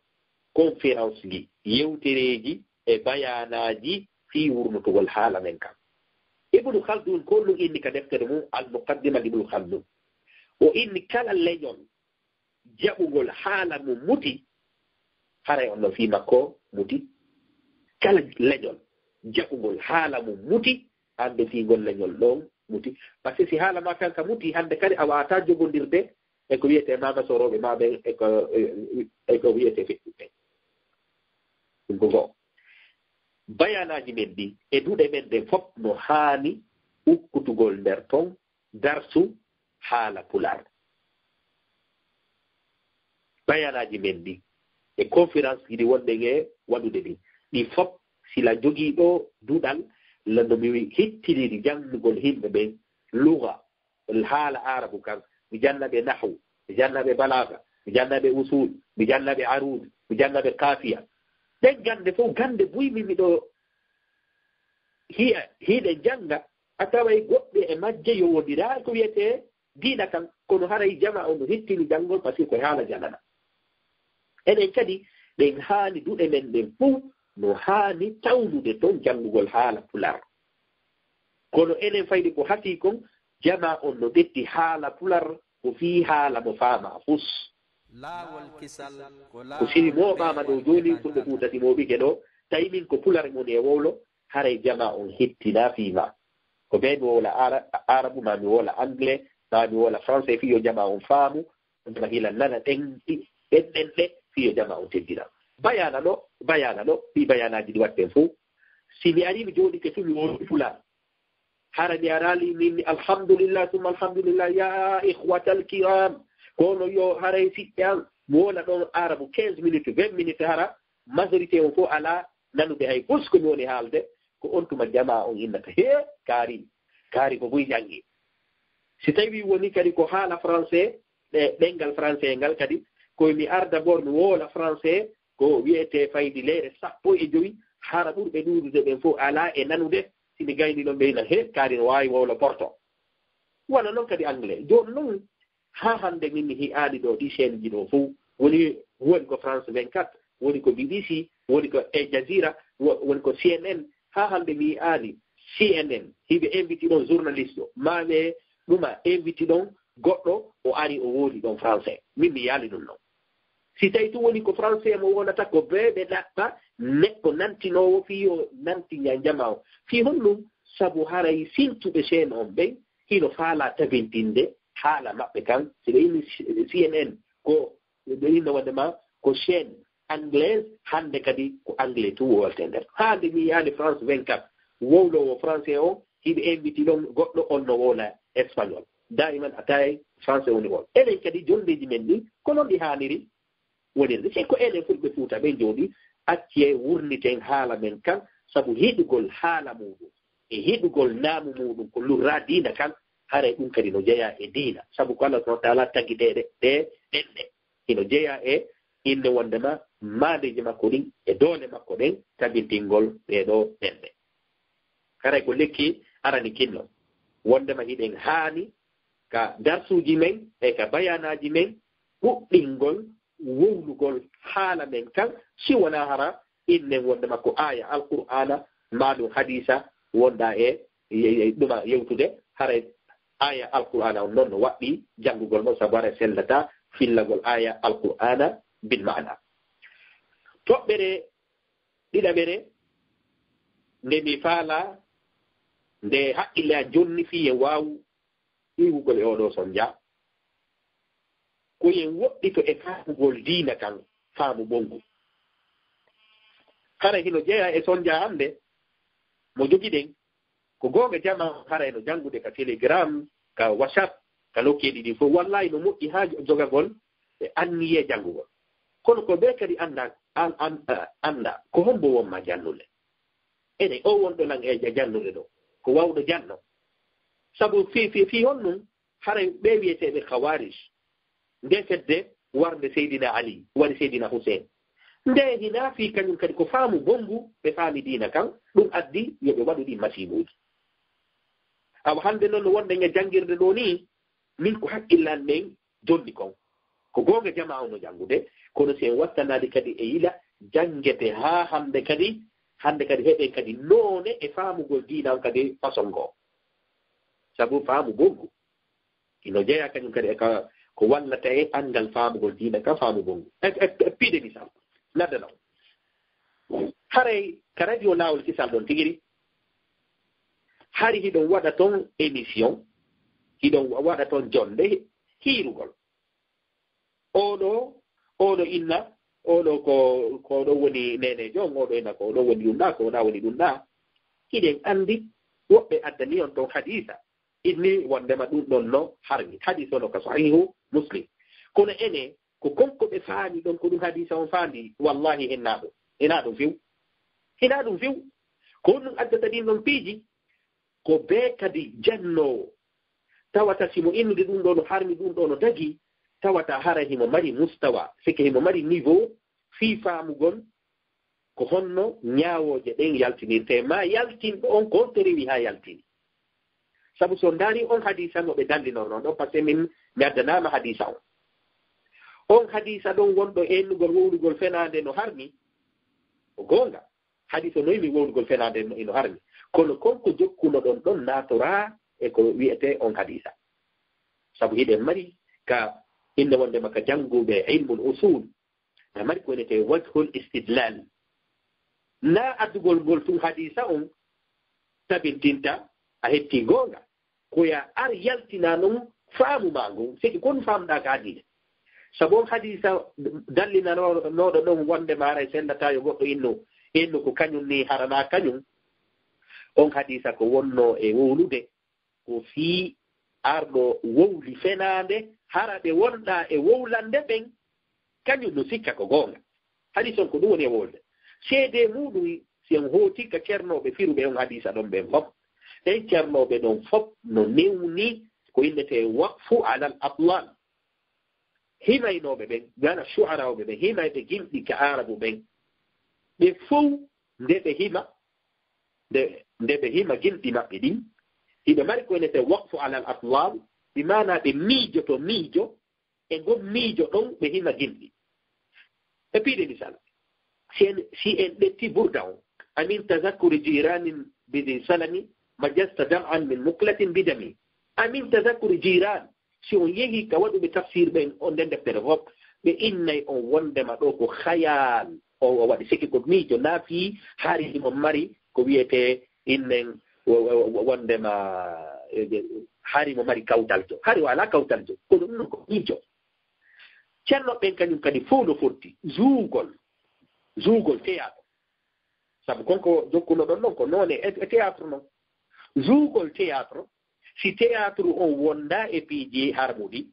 conférenceji, yewtereeji e bayaanaaji fii wurnutugol haala men kan. Ibnu Khaldun, ko ɗum inni ka deftere mum Al-Muqaddima Ibnu Khaldun, o inni kala leñol jaɓugol haala mum muti, haray on no fii makko muti. Kala leñol jaɓugol haala mum muti, hande fii ngol leñol ɗon muti. Parce que si haala ma kanka muti, hande kadi a waata jogondirde e ko wiyetee maama sorooɓe ma ɓen, e ko, e, e ko wiyetee feƴƴuɓe. Ɗum ko go'o. Bayaanaaji men ɗi e duɗe men ɗen fof no haani ukkutugol nder ton darsu haala Pulaar. Bayaanaaji men ɗi e conférence ɗi wonɗen e waɗude ɗi, ɗi fof sila jogii ɗo duɗal, lando mi hittiniri janngugol yimɓe ɓen luga, haala Aarabu kan, mi janna ɓe nahwu, mi janna ɓe balaaga, mi janna ɓe usul, mi janna ɓe aruud, mi janna ɓe kaafiya. Ɗen gannde fof, gannde buy min miɗo hiya, hiɗe jannga, a taway goɗɗe e majje yowondiraa ko wiyetee diina kan, kono haray jamaa on no hittini janngol, parce que ko haala janana. Enen kadi, ɗen haani duɗe men ɗen fof no haani tawnude ton janngugol haala Pulaar. Kono enen fayde ko hasii kon, jamaa on no ƴetti haala Pulaar ko fii haala mo faamaa fus. Laawol kisal ko ko si mi mooɓaama ɗo jooni, Fulɓe Fuuta si mooɓike ɗo, tawi min ko Pulaar woni e wowlo, haray jamaa on hettinaa fii ma. Ko bee mi wowla Ara-, Arabu, maa mi wowla Anglais, maa mi wowla Français, fii yo jamaa on faamu, on tuma hila nana ɗen, ɗi-, ɗen, ɗen, ɗe, fii yo jamaa on teddina. Bayaana ɗo, bayaana ɗo, fii bayaanaaji ɗi waɗten fof. Si mi arii mi jooɗike fii mi wowli Pulaar, hara mi araali min, alhamdulillah, summa alhamdulillah, ya ikhwatal kiram. Kono yo haray siɓɓe an, mi wowla ɗon Arabu quinze minutes, vingt minutes, hara majorité on fof alaa nanude hay fus ko mi woni haalde, ko on tuma jamaa on innata, "Hee, kaari, kaari ko buy janngi." Si tawi woni kadi ko haala français, ɗe-, ɗemngal français ngal kadi, ko mi ar d'abord mi wowla français, ko wiyetee faydi leyre sappo e jowi, hara ɓurɓe ɗuuɗude ɓen fof alaa e nanude, si mi gayni ɗon ɓe ina, "Hee, kaari no waawi wowla porto." Wano non kadi anglais. Jooni non, haa hannde min mi hi'aali ɗo ɗi chaîne ji ɗo fof. Woni, woni ko France vingt-quatre, woni ko B B C, woni ko Al Jazeera, wo-, woni ko C N N. Haa hannde mi hi'aali C N N, hiɓe invite ɗon journaliste o. Maa ɓe ɗuma invite ɗon goɗɗo, o ari o wowli ɗon français. Min mi yaali ɗum non. Si tawi tun woni ko français mo wowlata, ko bee ɓe ɗaɓɓa neɗɗo nantinoowo fii yo nanti ña-, jamaa o. Fii honɗum? Sabu haray sintuɓe chaîne on ɓen hino faalaa tabintinde haala maɓɓe kan. Si ɓe inni C N N, ko ɓe inna wonde ma ko chaîne anglaise, hannde kadi ko anglais tun wowlete nder. Haa nde mi yaani France vingt-quatre, wowloowo français o, hiɓe invite ɗon goɗɗo on no wowla espagnol. Daiman a taway français woni wowla. Enen kadi jonndeeji men ɗin, ko non ɗi haaniri wonirde. Si ko enen Fulɓe Fuuta ɓen jooni, accee wurniten haala men kan, sabu heɗugol haala muuɗum e heɗugol naamu muuɗum ko lurraa diina kan, haray ɗum kadi no jeyaa e diina. Sabu ko Allah subhanahu wa taala tagi ɗe, ɗe, ɗe ɗenɗe. Hino jeyaa e innde wondema maandeeji makko ɗin e doole makko ɗen tabintingol ɗee ɗoo ɗenɗe. Haray ko lekki arani kinno. Wondema hiɗen haani ka darsuuji men e ka bayaanaaji men ɗuɗɗingol wowlugol haala men kan, si wonaa hara innen wonde makko aaya Alqur'aana, maa ɗum hadiisa wonda e, e, e ɗuma yewtude, haray aaya Alqur'aana on non no waɗɗi janngugol mo, sabu haray sellata fillagol aaya Alqur'aana bil maana. Toɓɓere ɗiɗaɓere, nde mi faala, nde haqqille an jonni fii en waawu iwugol e oɗo sonja, ko en woɗɗito e faamugol diina kan, faamu ɓonngu. Hara hino jeyaa e sonja hannde mo jogiɗen, ko goonga jamaa hara eno janngude ka Telegram, ka WhatsApp, ka nokkeeji ɗin fof. Wallahi no moƴƴi haa jogagol e anniyee janngugol. Kono ko ɓe kadi annda, an-, an-, eh, annda ko hombo wonma jannude. Ene o wonɗo lan e ja-, jannude ɗo, ko wawɗo janno. Sabu fii, fii, fii honɗum haray ɓe wiyeteeɓe Khawarij, nde fedde warnde Seydina Ali, wari Seydina Hussein. Nde hinaa fii kañum kadi ko faamu bonngu ɓe faami diina kan, ɗum addi yo ɓe waɗu ɗin masiibuuji. Awa hannde noon no wonde e janngirde ɗoo nii, min ko hakkillan men jonni kon. Ko goonga jamaa on no janngude, kono si en wattanaali kadi e yila, janngete haa hannde kadi, hannde kadi heɓen kadi noone e faamugol diina on kadi façon goo. Sabu faamu bonngu, ino jeyaa kañum kadi e ka ko wallata en anngal faamugol diina ka faamu bonngu. E, e, e piide misal, mi addana on. Haray ka radio Laawol Kisal ɗon tigiri, hari hiɗon waɗa ton émission, hiɗon wa-, waɗa ton jonnde hiirugol. Oɗo, oɗo inna, oɗo ko, ko oɗo woni nenejo on, oɗo inna ko oɗo woni ɗum ɗa, ko oɗa woni ɗum ɗa. Hiɗen anndi woɓɓe addani on ton hadiisa. Inni wondema ɗum ɗon no harmi. Hadiisa on no ka Sahiihu Muslim. Kono ene, ko konko ɓe faami ɗon, ko ɗum hadiisa on faandi. Wallahi, hinaa ɗum. Hinaa ɗum few. Hinaa ɗum few. Ko honɗum addata ɗin ɗon piiji? Ko bee kadi jannoowo. Tawata si mo innude ɗum ɗo no harmi, ɗum ɗo no tagi, tawata hara himo mari mustawa, sike himo mari niveau fii faamugol ko honno ñaawooje ɗen yaltinirtee, maa yaltinɗo on ko honto rewi haa yaltini. Sabu so ndaari on hadiisa no ɓe dallinornoo ɗon, parce que min mi addanaama hadiisa on. On hadiisa ɗon wonɗo ennugol wowlugol fenaande no harmi, ko goonga. Hadiisa noy mi wowlugol fenaande no, ino harmi. Kono kon ko jokkuno ɗon ɗon naatoraa e ko wi'etee on hadiisa. Sabu hiɗen mari ka innde wondema ka jannguɓe ilmul usul, na mari ko wi'etee wajhul istidlal. Na addugol ngol tun hadiisa on tabintinta a hetti goonga. Ko ya ar yaltina non faamu maa ngon, seki kon faamɗaa ka diine. Sabu on hadiisa dallinanooɗo ɗon wonde maaray sellataa yo goɗɗo innu, innu ko kañum ni haranaa kañum. On hadiisa ko wonnoo e wowlude, ko fii arɗo wowli fenaande, hara ɓe wonɗaa e wowlande ɓen, kañum no sikka ko goonga. Hadiisa on ko ɗum woni e wowlde. Seedee muuɗum, si en hooti ka cernooɓe firuɓe on hadiisa ɗon ɓen fof, ɓen cernooɓe ɗon fof no newni ko innetee waqfu alal atlal. Himaynooɓe ɓen, maana shu'araaɓe ɓen, himayɓe gimɗi ka Aarabu ɓen, ɓe fow nde ɓe hima, nde, nde ɓe hima gimɗi maɓɓe ɗin, hiɓe mari ko innetee waqfu alal atlal, bi maana ɓe miijoto miijo, e ngon miijo ɗon ɓe hima gimɗi. E piide misal, si en, si en ƴetti Burda on, amin tazakkuri jiranin bidin salami, majasta dam'an min muklatin bidami. Amin tazakkuri jiran, si on yehi ka waɗuɓe tafsir ɓen on nden deftere fof, ɓe innay on wondema ɗo ko khayal. O, o waɗi siki ko miijo naafi, hari mo mari ko wiyete innen wo-, wo-, wo-, wondema, eh, hari mo mari kawtaljo. Hari o alaa kawtaljo. Kono ɗum ko miijo. Ceerno ɓen kañum kadi fow no fotti. Zuugol. Zuugol théâtre. Sabu kon ko jokkuno ɗon non ko noone e, e théâtre non. Zuugol théâtre, si théâtre on wonda e piiji harmuɗi,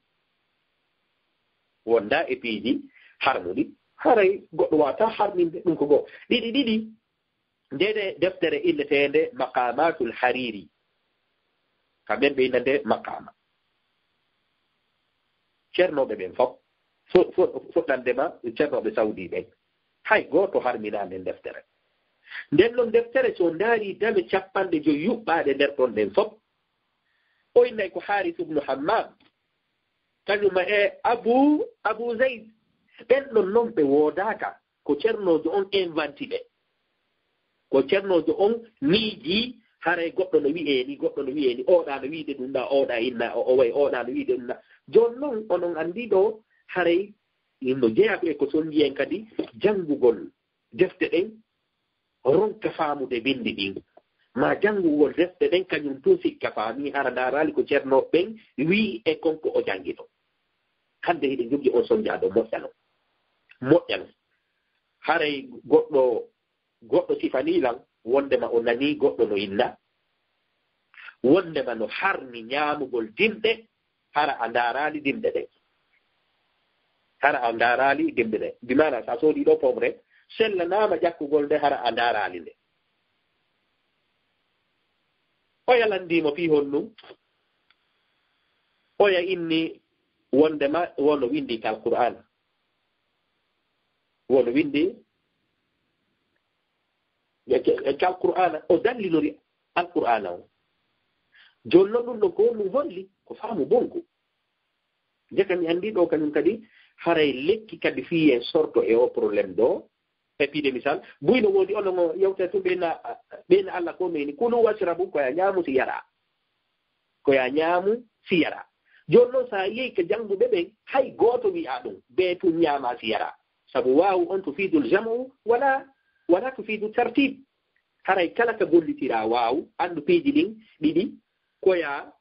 wonda e piiji harmuɗi, haray goɗɗo wata harminde ɗum ko goo. Ɗiɗi, ɗiɗi, nde, nde deftere inneteende Maqamatul Hariri. Kamɓe ɓe inna nde Maqama. Cernooɓe ɓen fof, fo-, fo-, fuɗɗandema cernooɓe Saudi ɓen, hay gooto harminaa nden deftere. Nden non deftere, so ndaari dame capanɗe joy yuɓɓaaɗe nder ɗon ɗen fof, o innay ko Haris ibnu Hammam, kañum e Abu, Abu Zayd. Ɓen ɗon non ɓe woodaaka. Ko cernoojo on inventi ɓe. Ko cernoojo on miiji, haray goɗɗo no wi'ee ni, goɗɗo no wi'ee ni, oɗa no wi'ude ɗum ɗa, oɗa inna, o, o way, oɗa no wi'ude ɗum ɗa. Jooni non, onon anndi ɗo, haray no jeyaa ko e ko sonnji en kadi janngugol defte ɗen, ronka faamude binndi ɗin. Ma janngugol defte ɗen, kañum tun sikka faami, hara ndaaraali ko cernooɓe ɓen wi'i e kon ko o janngino. Hannde hiɗen jogii on sonnjaaɗo moƴƴano. Moƴƴano. Haray goɗɗo, goɗɗo sifanii lan wondema o nanii goɗɗo no inna, wondema no harmi ñaamugol dimɗe, hara a ndaaraali dimɗe ɗen. Hara a ndaaraali dimɗe ɗen. Bi maana, so a soodii ɗo pomre, sellanaama ƴakkugol nde, hara a ndaaraali nde. Oya lanndii mo fii honɗum? Oya inni wondema wono winndii ka Alqur'aana. Wono winndi e, e, e Alqur'aana, o dallinori Alqur'aana o. Jooni noon ɗum ɗo ko ɗum holli, ko faamu bonko. Jaka mi anndi ɗo kañum kadi, haray lekki kadi fii en sorto e o problème ɗo. E piide misal, buy no woodi onon o yewtere tun ɓeyna, ɓeyna Allah ko no ini, "Kulu washrabu", ko ya ñaamu si yara. Ko ya ñaamu si yara. Jooni noon, so a yehi ka jannguɓe ɓen, hay gooto wi'a ɗum, bee tun ñaama si yara. Sabu waawu on tufidul jam'u wala, wala tufidu tartib. Haray kala ka gollitira waawu, anndu piiji ɗin ɗiɗi, ko ya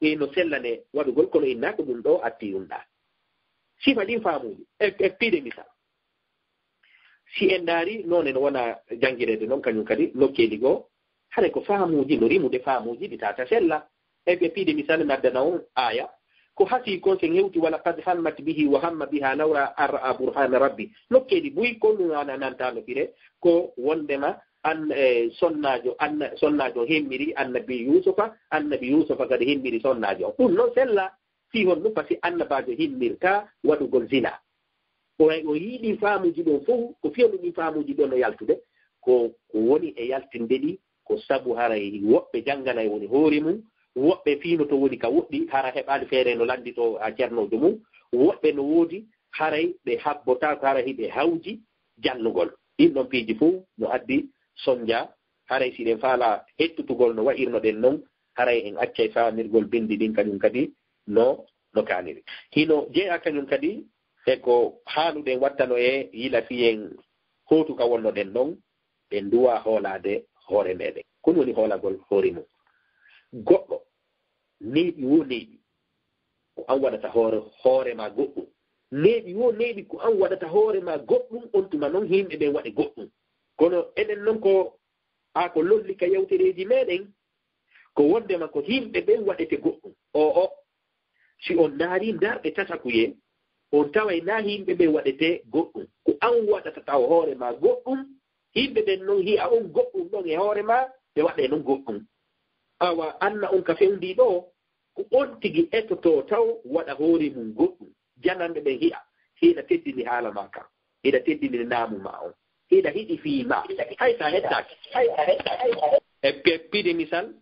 e no sellane waɗugol, kono inna ko ɗum ɗo atti ɗum ɗa. Sifa ɗin faamuji, e, e piide misal. Si en ndaari, noone no wona janngireede noon, kañum kadi nokkeeli goo, haray ko faamuuji, no rimude faamuuji ɗi tata sella. E ɓe piide misal, mi addana on aaya, ko hasii kon sen hewti, "Wa laqad hammat bihi wa hamma biha lawla an ra'a burhana rabbi." Nokkeeli buy ko ɗum ana nanta no fire, ko wondema an, e, sonnaajo, anna-, sonnaajo hemmiri annabi Yuusufa, annabi Yuusufa kadi hemmiri sonnaajo. Ɗum noon sella. Fii honɗum? Pasi annabaajo himmirtaa waɗugol zina. O, o yiɗi faamuuji ɗon fof, ko fii honɗum ɗin faamuuji ɗon no yaltude? Ko, ko woni e yaltinde ɗi, ko sabu haray woɓɓe jannganay woni hoore mum, woɓɓe fii no to woni ka woɗɗi, hara heɓaali feere no lannditoo a ceernoojo mum, woɓɓe no woodi haray ɓe habbotaako, hara hiɓe hawji jannugol. Ɗin ɗon piiji fof no addi sonnja, haray si ɗen faala hettutugol no wa'irno ɗen non, haray en accay faamirgol binndi ɗin kañum kadi no, no kaaniri. Hino jeyaa kañum kadi e ko haaluɗen wattano e yila fiyen hootu ka wonnoɗen ɗon, ɓe nduwa hoolaade hoore meɗen. Ko ɗum woni hoolagol hoore mum. Goɗɗo neeɓi wo neeɓi, ko an waɗata hoore, hoore ma goɗɗum. Neeɓi wo neeɓi, ko an waɗata hoore ma goɗɗum, on tuma non yimɓe ɓen waɗe goɗɗum. Kono enen non ko, a ko lolli ka yewtereeji meɗen, ko wondema ko yimɓe ɓen waɗete goɗɗum. O, o, si on ndaari ndarɗe tasakuye, on taway na yimɓe ɓen waɗete goɗɗum. Ko an waɗata taw hoore ma goɗɗum, yimɓe ɓen non hi'a on goɗɗum ɗon e hoore ma, ɓe waɗe non goɗɗum. Awa, anna on ka fewndii ɗo, ko on tigi etotoo taw waɗa hoore mum goɗɗum. Jananɓe ɓen hi'a, hiɗa teddini haala ma kan, hiɗa teddini naamu ma on, hiɗa hiɗi fii ma, hay sa hettaaki, hay sa hettaaki. E pe-, piide misal,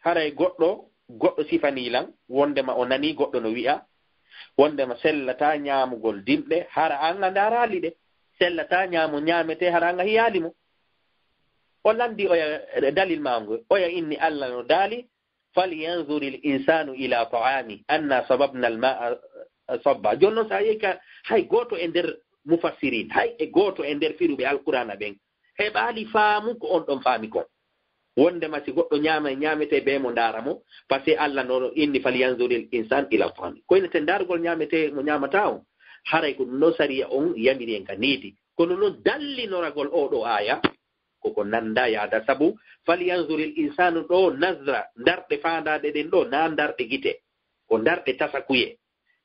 haray goɗɗo, goɗɗo sifanii lan, wondema o nanii goɗɗo no wi'a, wondema sellataa ñaamugol dimɗe, hara an a ndaaraali ɗe. Sellataa ñaamo ñaametee, hara an a hiyaali mo. O lanndii oya dalil maa ngo, oya inni Allah no daali, "Falyanzuril insanu ila ta'ami, anna sababnal ma'a sabba." Jooni non, so a yehi ka, hay gooto e nder mufassirin, hay e gooto e nder firuɓe Alqur'aana ɓen, heɓaali faamu ko on ɗon faami kon. Wondema si goɗɗo ñaama, ñaametee bee mo ndaara mo, parce que Allah no inni, "Falyanzuril insan ila ta'ami." Ko inete ndaarugol ñaametee mo ñaamataa on. Haray ko ɗum ɗon sariya on yamiri en ka needi. Kono non dallinoragol oo ɗoo aaya, koko nanda yaada. Sabu, "Falyanzuril insanu" ɗoo, nazra, ndarɗe faandaaɗe ɗen ɗoo, naa ndarɗe gite. Ko ndarɗe tasakuye.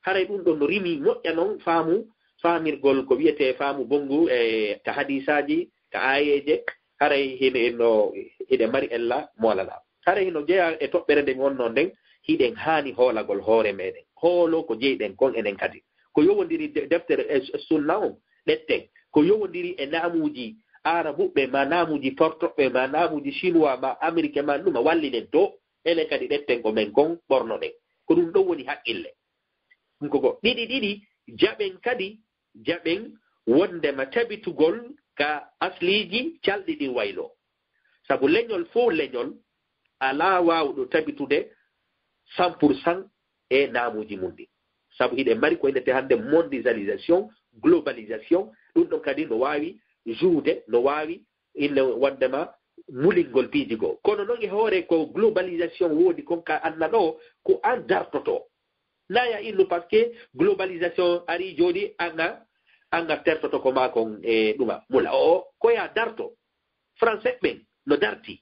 Haray ɗum ɗon no rimi moƴƴa non faamu, faamirgol ko wi'etee faamu bonngu e ka hadiisaaji, ka aayeeje, haray hino, hino, hiɗen mari ella moolana. Haray hino jeyaa e toɓɓere nde mi wonnoo nden, hiɗen haani hoolagol hoore meɗen. Hoolo ko jeyɗen kon enen kadi. Ko yowondiri de-, deftere e s-, sunna on, ɗetten. Ko yowondiri e naamuuji Aarabuɓe, ma naamuuji Portoɓe, ma naamuuji Chinois, ma Amérique, ma ɗuma, wallinen to. Enen kadi ɗetten ko men kon ɓornoɗen. Ko ɗum ɗon woni haqqille. Ɗum ko go-, ɗiɗi ɗiɗi, jaɓen kadi, jaɓen wondema tabitugol ka asliiji calɗi ɗin waylo. Sabu leñol fof leñol alaa waawɗo tabitude cent pour cent e naamuuji mum ɗin. Sabu hiɗen mari ko innete hannde mondialisation, globalisation, ɗum ɗon kadi no waawi juude, no waawi inne wondema mulingol piiji goo. Kono noon e hoore ko globalisation woodi kon ka anna ɗo, ko an dartoto. Naya innu parce que globalisation ari jooɗi anga, anga tertoto ko ma kon e ɗuma. Mula o, ko ya darto. Français ɓen no darti.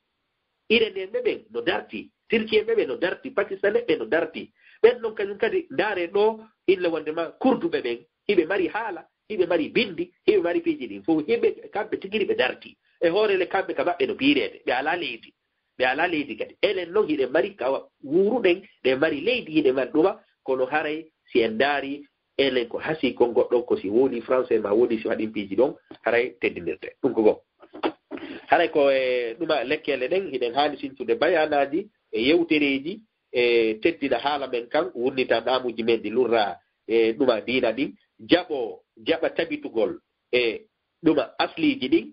Iranien ɓe ɓen no darti. Turkien ɓe ɓe no darti. Pakistanais ɓe no darti. Ɓen noon kañum kadi ndaare ɗo inne wondema kurduɓe ɓen. Hiɓe mari haala, hiɓe mari bindi, hiɓe mari piiji ɗin fof. Hiɓe kamɓe tigiri ɓe darti. E hoore le kamɓe ka maɓɓe no piireede. Ɓe alaa leydi. Ɓe alaa leydi kadi. Enen noon hiɗen mari kawa wuuruɗen, ɗe mari leydi, hiɗen mari ɗuma, kono haray si en ndaari enen ko hasi kon goɗɗon, ko si woni français ma woni si waɗin piiji ɗon, haray teddinirte. Ɗum ko goo. Haray ko e ɗuma lekkeele ɗen, hiɗen haani sintude bayaanaaji e yewtereeji e teddina haala men kan, wurnita naamuuji men ɗi lurra e ɗuma diina ɗin, jaɓo, jaɓa tabitugol e ɗuma asliiji ɗin,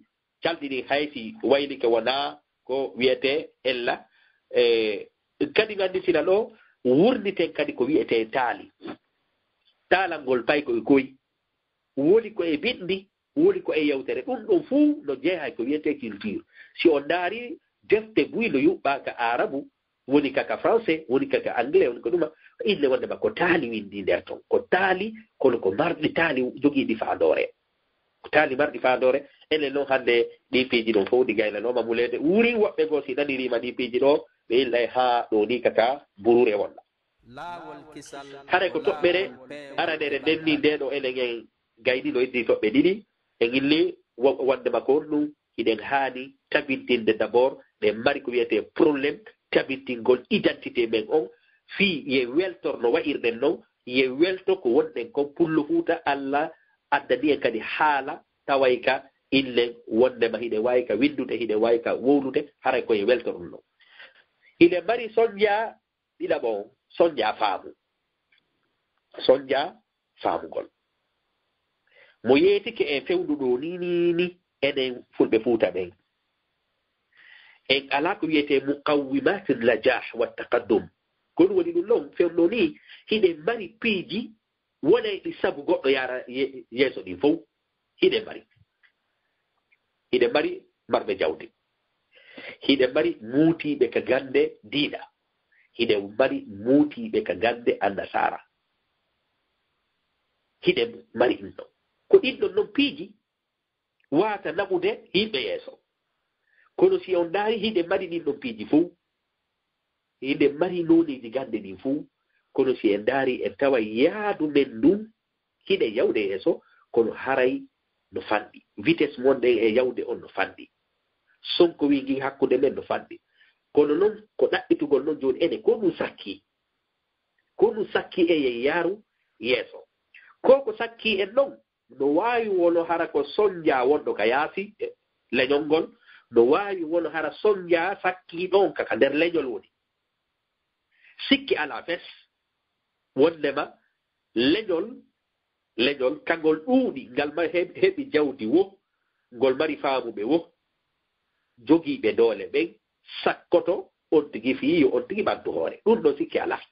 calɗi ɗin hay si waylike wonaa ko wiyetee ella. E kadi nganndintina ɗo, wurniten kadi ko wiyetee taali. Taalal ngol pay ko e koy, woni ko e binndi, woni ko e yewtere. Ɗum ɗon fuu no jeyaa e ko wiyetee culture. Si on ndaari defte buy no yuɓɓaa ka Aarabu, woni ka ka Français, woni ka ka Anglais, woni ko ɗuma, inne wonde ma ko taali winndi nder ton. Ko taali, kono ko marɗi taali jogiiɗi faandoore. Ko taali marɗi faandoore. Enen non hannde ɗii piiji ɗon fof ɗi gaynanooma muleede. Wurin woɓɓe goo si naniriima ɗii piiji ɗo, ɓe illay haa ɗo ni ka ka buruure wonna. Haray ko toɓɓere aranere nden ni nde ɗo enen en gayni no heddi toɓɓe ɗiɗi. En inni wo-, wonde ma ko honɗum hiɗen haani tabintinde d'abord ɗen mari ko wiyetee problème tabintingol identité men on, fii ye weltor no wa'irɗen non, ye welto ko wonɗen kon pullo Fuuta, Alla addani en kadi haala taway ka innen wonde ma hiɗen waawi ka winndude, hiɗen waawi ka wowlude, haray ko ye weltor ɗum non. Hiɗen mari sonja ɗiɗaɓo on, sonja faamu. Sonja faamugol. Mo yeetike en fewndo ɗo ni, ni, ni, enen Fulɓe Fuuta ɓen. En alaa ko wiyetee muqawwimatin najah wa taqaddum. Ko ɗum woni ɗum non, fewndo ni, hiɗen mari piiji wonayɗi sabu goɗɗo yaara ye-, yeeso ɗin fow. Hiɗen mari. Hiɗen mari marɓe jawdi. Hiɗen mari muutiiɓe ka gannde diina. Hiɗen mari muutiiɓe ka gannde annasaara. Hiɗen mari ɗum ɗon. Ko ɗin ɗon non piiji waata naɓude yimɓe yeeso. Kono si on ndaari hiɗen mari ɗin ɗon piiji fow, hiɗen mari nooneeji gannde ɗin fow, kono si en ndaari en tawa yaadu men ndun hiɗen yawde yeeso, kono haray no fanɗi. Vitesse mon ɗen e yawde on no fanɗi. Sonko wi ngin hakkunde men no fanɗi. Kono non ko ɗaɓɓitugol non jooni enen ko ɗum sakki. Ko ɗum sakki e ye yaaru yeeso. Ko ko sakki en non no waawi wono hara ko sonja wonɗo ka yaasi, e, leñol ngol, no waawi wono hara sonja sakki ɗon ka, ka nder leñol woni. Sikki alaa fes, wondema leñol, leñol kangol ɗuuɗi, ngal ma he-, heɓi jawdi wo, ngol mari faamuɓe wo, jogiiɓe doole ɓen sakkoto on tigi fii yo on tigi ɓantu hoore. Ɗum ɗon sikki alaa.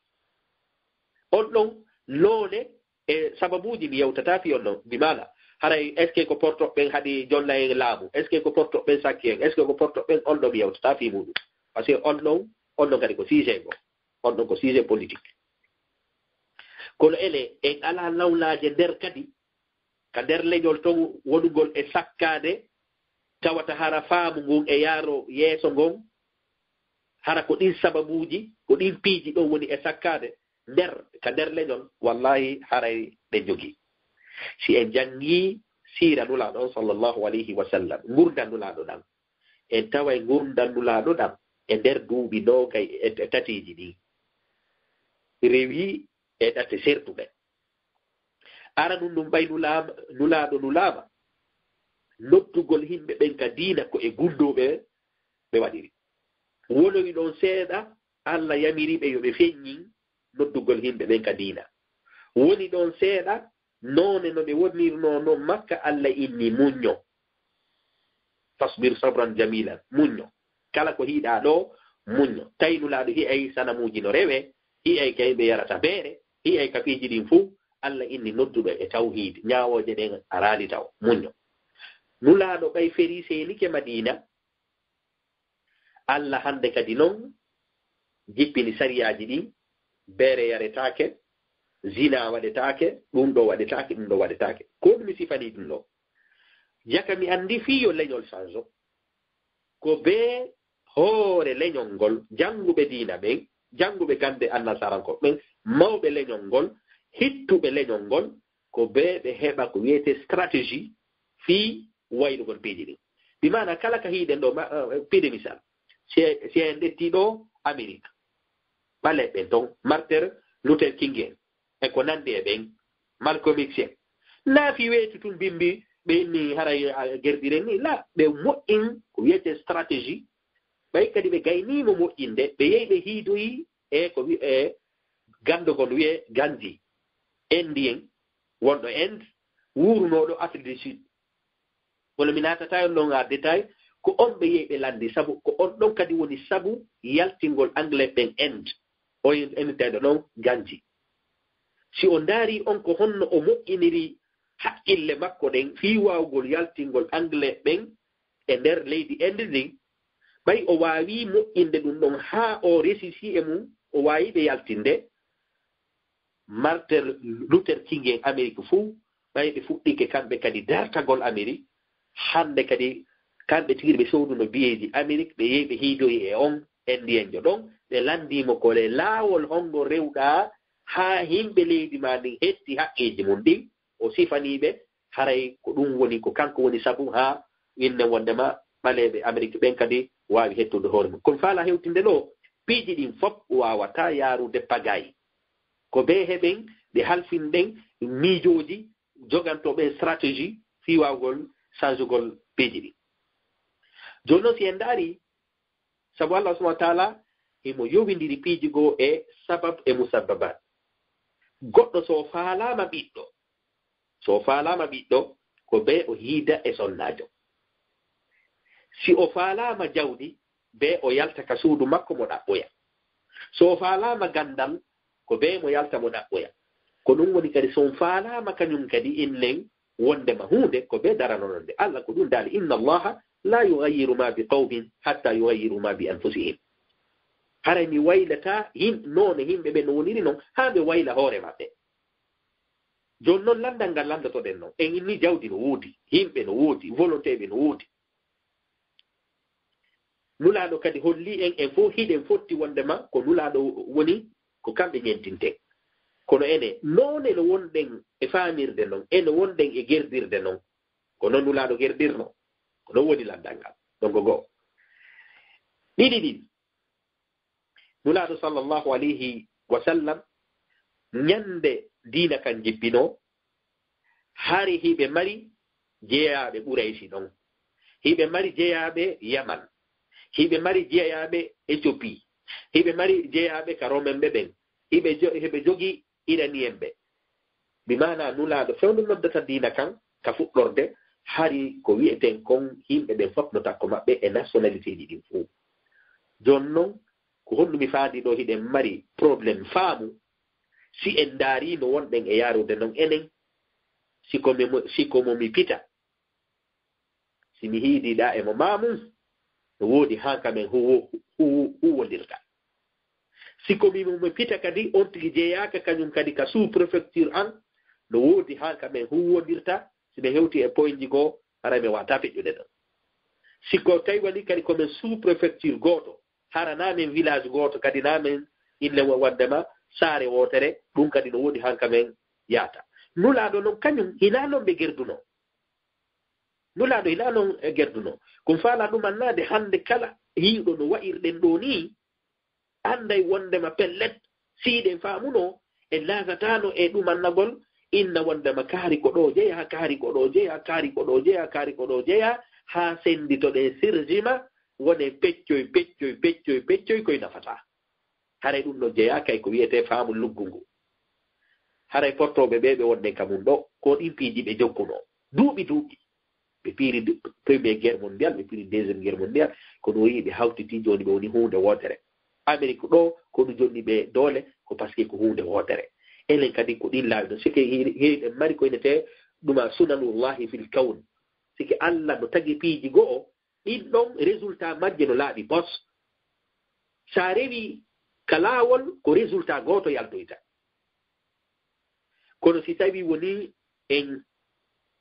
On ɗon noone e sababuuji mi yewtataa fii on ɗon. Bi maana, haray est-ce que ko porto ɓen haɗi jonna en laamu? Est-ce que ko porto ɓen sakki en? Est-ce que ko porto ɓen on ɗon mi yewtataa fii muɗum? Parce que on ɗon, on ɗon kadi ko sujet ngo. On ɗon ko sujet politique. Kono ene en alaa nawlaaje nder kadi, ka nder leñol ton wonugol e sakkaade, tawata hara faamu ngun e yaaro yeeso ngon, hara ko ɗin sababuuji, ko ɗin piiji ɗon woni e sakkaade nder, ka nder leñol, wallahi haray ɗen jogii. Si en janngii siira Nulaaɗo on sallallahu alayhi wa sallam, ngurndan Nulaaɗo ɗan, en taway ngurndan Nulaaɗo ɗan e nder duuɓi noogay e, e tatiiji ɗin, rewi e ɗate sertuɓe. Aranun ɗum ɓay nulaama, Nulaaɗo nulaama noddugol yimɓe ɓen ka diina ko e gundooɓe ɓe waɗiri. Wonoyi ɗon seeɗa, Alla yamiri ɓe yo ɓe feññin noddugol yimɓe ɓen ka diina. Woni ɗon seeɗa, noone no ɓe wonirnoo non Makka, Alla inni, "Muñño. Fasbir sabran jamilan." Muñño. Kala ko hiɗaa ɗo, muñño. Tawi Nulaaɗo hi'ay sanamuuji no rewee, hi'ay ka yimɓe yarata beere, hi'ay ka piiji ɗin fow, Alla inni nodduɗo e tawhiid, ñaawooje ɗen araali taw, muñño. Nulaaɗo ɓay ferii seenike Madiina, Alla hannde kadi non jippini sariyaaji ɗin, beere yaretaake, zina waɗetaake, ɗum ɗo waɗetaake, ɗum ɗo waɗetaake. Ko ɗum mi sifanii ɗum ɗo. Jaka mi anndi fii yo leñol sanjo. Ko bee hoore leñol ngol, jannguɓe diina ɓen, jannguɓe gannde annasaranko ɓen, mawɓe leñol ngol, hittuɓe leñol ngol, ko bee ɓe heɓa ko wiyetee stratégie fii waylugol piiji ɗin. Bi maana kala ka hiɗen ɗo, ma-, eh, piide misal, si, si en ƴetti ɗo Amerik, ɓaleeɓe ɓen ton, Martin Luther King en, e ko nanndi e ɓen, Malcolm X en. Naa fii weetu tun bimbi ɓe inni haray a gerdiren ni. La, ɓe moƴƴin ko wiyetee stratégie. Ɓay kadi ɓe gayniimo moƴƴinde, ɓe yehi ɓe hiidoyi e ko wi-, e ganndogol wiyee Gandhi, Indien, wonɗo Inde, wuurunooɗo Afrique du Sud. Kono mi naatataa on ɗon en détail, ko on ɓe yehi ɓe lanndi, sabu ko on ɗon kadi woni sabu yaltingol Anglais ɓen Inde, o inneteenɗo ɗon Gandhi. Si o ndaari on ko honno o moƴƴiniri haqqille makko ɗen fii waawugol yaltingol Anglais ɓen e nder leydi Inde ndin, ɓay o waawii moƴƴinde ɗum ɗon haa o resisi e mum, o waawi ɓe yaltinde, Martin Luther King en Amerik fuu, ɓay ɓe fuɗɗike kamɓe kadi dartagol Amerik, hannde kadi kamɓe tigi ɓe sooduno biyeeji Amerik, ɓe yehi ɓe hiidoyi e on Indienjo ɗon, ɓe lanndii mo ko le laawol honngo rewɗaa haa yimɓe leydi maa ndin hetti haqqeeji mum ɗin, o sifanii ɓe, haray ko ɗum woni, ko kanko woni sabu haa innen wonndema ɓaleeɓe Amerik ɓen kadi waawi hettude hoore mum. Kono faalaa hewtinde ɗoo, piiji ɗin fof waawataa yaarude pagaay. Ko bee heɓen ɗe halfinɗen miijooji jogantooɓe stratégie fii waawugol sansugol piiji ɗin. Jooni non, si en ndaari, sabu Allah subhanahu wa taala himo yowindiri piiji goo e sabab e musabbabat. Goɗɗo so faalaama ɓiɗɗo, so faalaama ɓiɗɗo, ko bee o hiida e sonnaajo. Si o faalaama jawdi, bee o yalta ka suudu makko mo ɗaɓɓoya. So o faalaama ganndal, ko bee mo yalta mo ɗaɓɓoya. Ko ɗum woni kadi, so on faalaama kañum kadi, innen wonndema huunde, ko bee daranoɗon nde. Allah ko ɗum daali, "Inna Allaha la yughayyiru ma bi qawmin hatta yughayyiru ma bi anfusihim." Haray mi waylataa yim-, noone yimɓe ɓe no woniri non, haa ɓe wayla hoore maɓɓe. Jooni non, lanndal ngal lanndotoɗen non, en inni jawdi no woodi, yimɓe no woodi, volontéeɓe no woodi. Nulaaɗo kadi holli en, en fof hiɗen fotti wonndema ko Nulaaɗo woni, ko kamɓe ñentinten. Kono ene, noone no wonɗen e faamirde non, ene wonɗen e gerdirde non, ko non Nulaaɗo gerdirno, ko non woni lanndal ngal. Donc, goo. Ɗiɗi ɗin, Nulaaɗo sallallahu alayhi wa sallam, ñande diina kan jippinoo, hari hiɓe mari jeyaaɓe Qurayshi ɗon, hiɓe mari jeyaaɓe Yaman, hiɓe mari jeyaaɓe Ethiopie, hiɓe mari jeyaaɓe ka Romenɓe ɓen, hiɓe jo-, hiɓe jogii Iranien ɓe. Bi maanaa Nulaaɗo fewndo noddata diina kan ka fuɗɗorde, hari ko wi'eten kon yimɓe ɓen fof no takko maɓɓe e nationalité ji ɗin fof. Jooni non, ko honɗum mi faandi ɗoo, hiɗen mari problème faamu si en ndaari no wonɗen e yaarude non enen, si ko mi mo-, si ko mo mi pita. Si mi hiidiɗaa e mo maamum, no woodi haa ka men huwo-, huwo-, huwondirta. Si ko mi mo pita kadi, on tigi jeyaaka kañum kadi ka sous-préfecture an, no woodi haa ka men huwondirta. Si mi hewti e poinji goo, haray mi waawataa feƴƴude ɗon. Si ko tawi woni kadi ko men sous-préfecture gooto, hara na men village gooto, kadi na men inne wo-, wonndema saare wootere, ɗum kadi no woodi haa ka men yaata. Nulaaɗo non kañum, hinaa non ɓe gerdunoo. Nulaaɗo hinaa non e gerdunoo. Ko mi faalaa ɗum annaade hannde, kala hiiɗo no wa'irɗen ɗoo nii, annday wonndema pellet, si hiɗen faamunoo, en naatataano e ɗum annagol, inna wonndema kaari ko ɗoo jeyaa, kaari ko ɗoo jeyaa, kaari ko ɗoo jeyaa, kaari ko ɗoo jeyaa, haa sennditoɗen sirjima, wone peccoy, peccoy, peccoy, peccoy, koy nafataa. Haray ɗum no jeyaa kay ko wi'etee faamu luggu ngu. Haray portooɓe ɓe, ɓe wonɗen ka mum ɗoo, ko ɗin piiji ɓe jokkunoo. Duuɓi, duuɓi. Ɓe piiri de-, Première Guerre Mondiale, ɓe piiri Deuxième Guerre Mondiale, kono o yi'i ɓe hawtiti jooni ɓe woni huunde wootere. Amerik ɗoo, ko ɗum jonni ɓe doole, ko parce que ko huunde wootere. Enen kadi ko ɗin laawi ɗon. Sike hi-, hiɗen mari ko innetee ɗuma sunanullahi fil kawn. Sike Allah no tagi piiji go'o, ɗin ɗon résultat majje no laaɓi pos. Sa rewi ka laawol, ko résultat gooto yaltoyta. Kono si tawi woni en,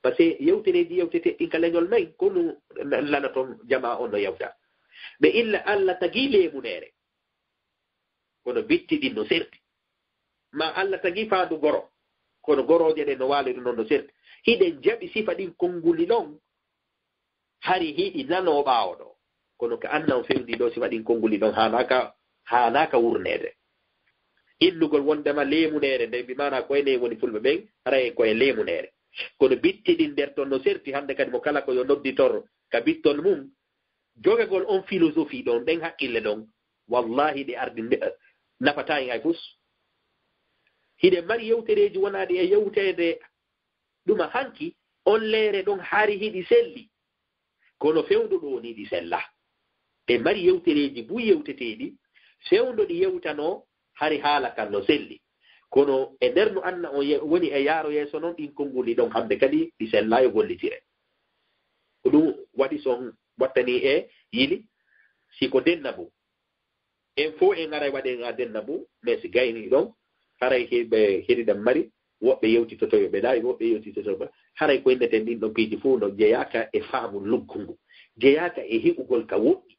parce que yewtereeji yewtete ɗin ka leñol men, kono na-, nana toon jamaa on no yewta. Ɓe illa Allah tagi leemuneere, kono bitti ɗin no serti. Ma Allah tagi faandu goro, kono gorooje ɗen no waaliri noon no serti. Hiɗen jaɓi sifa ɗin konnguli ɗon, hari hiɗi nanoo ɓaawo ɗoo. Kono ka anna on fewndi ɗoo, sifa ɗin konnguli ɗon haanaaka, haanaaka wurneede. Innugol wondema leemuneere nde, bi maana ko enen woni fulɓe ɓen, haray ko e leemuneere. Kono bitti ɗin nder ton no serti, hannde kadi mo kala ko yo nodditor ka bittol mum, jogagol on philosophie ɗon, ɗen haqqille ɗon, wallahi ɗe ardi nde-, nafataa en hay fus. Hiɗen mari yewtereeji wonaaɗi e yewteede ɗuma hanki, on leere ɗon hari hiɗi selli. Kono fewndo ɗo ni ɗi sella. Ɓe mari yewtereeji buy yewteteeɗi, fewndo ɗi yewtanoo hari haala kan no selli. Kono e nder no anna on ye-, woni e yaaro yeeso non, ɗin konnguli ɗon hannde kadi ɗi sella yo gollitire. Ko ɗum waɗi son wattani e yili, si ko denna bo. En fof en aray waɗen a denna bo, mais si gayni ɗon, haray he-, ɓe heriɗan mari, woɓɓe yewtitoto yo ɓe ɗaay, woɓɓe yewtitoto ɓe. Haray ko inneten ɗin ɗon piiji fof no jeyaaka e faamu luggungu, jeyaaka e hi'ugol ka woɗɗi.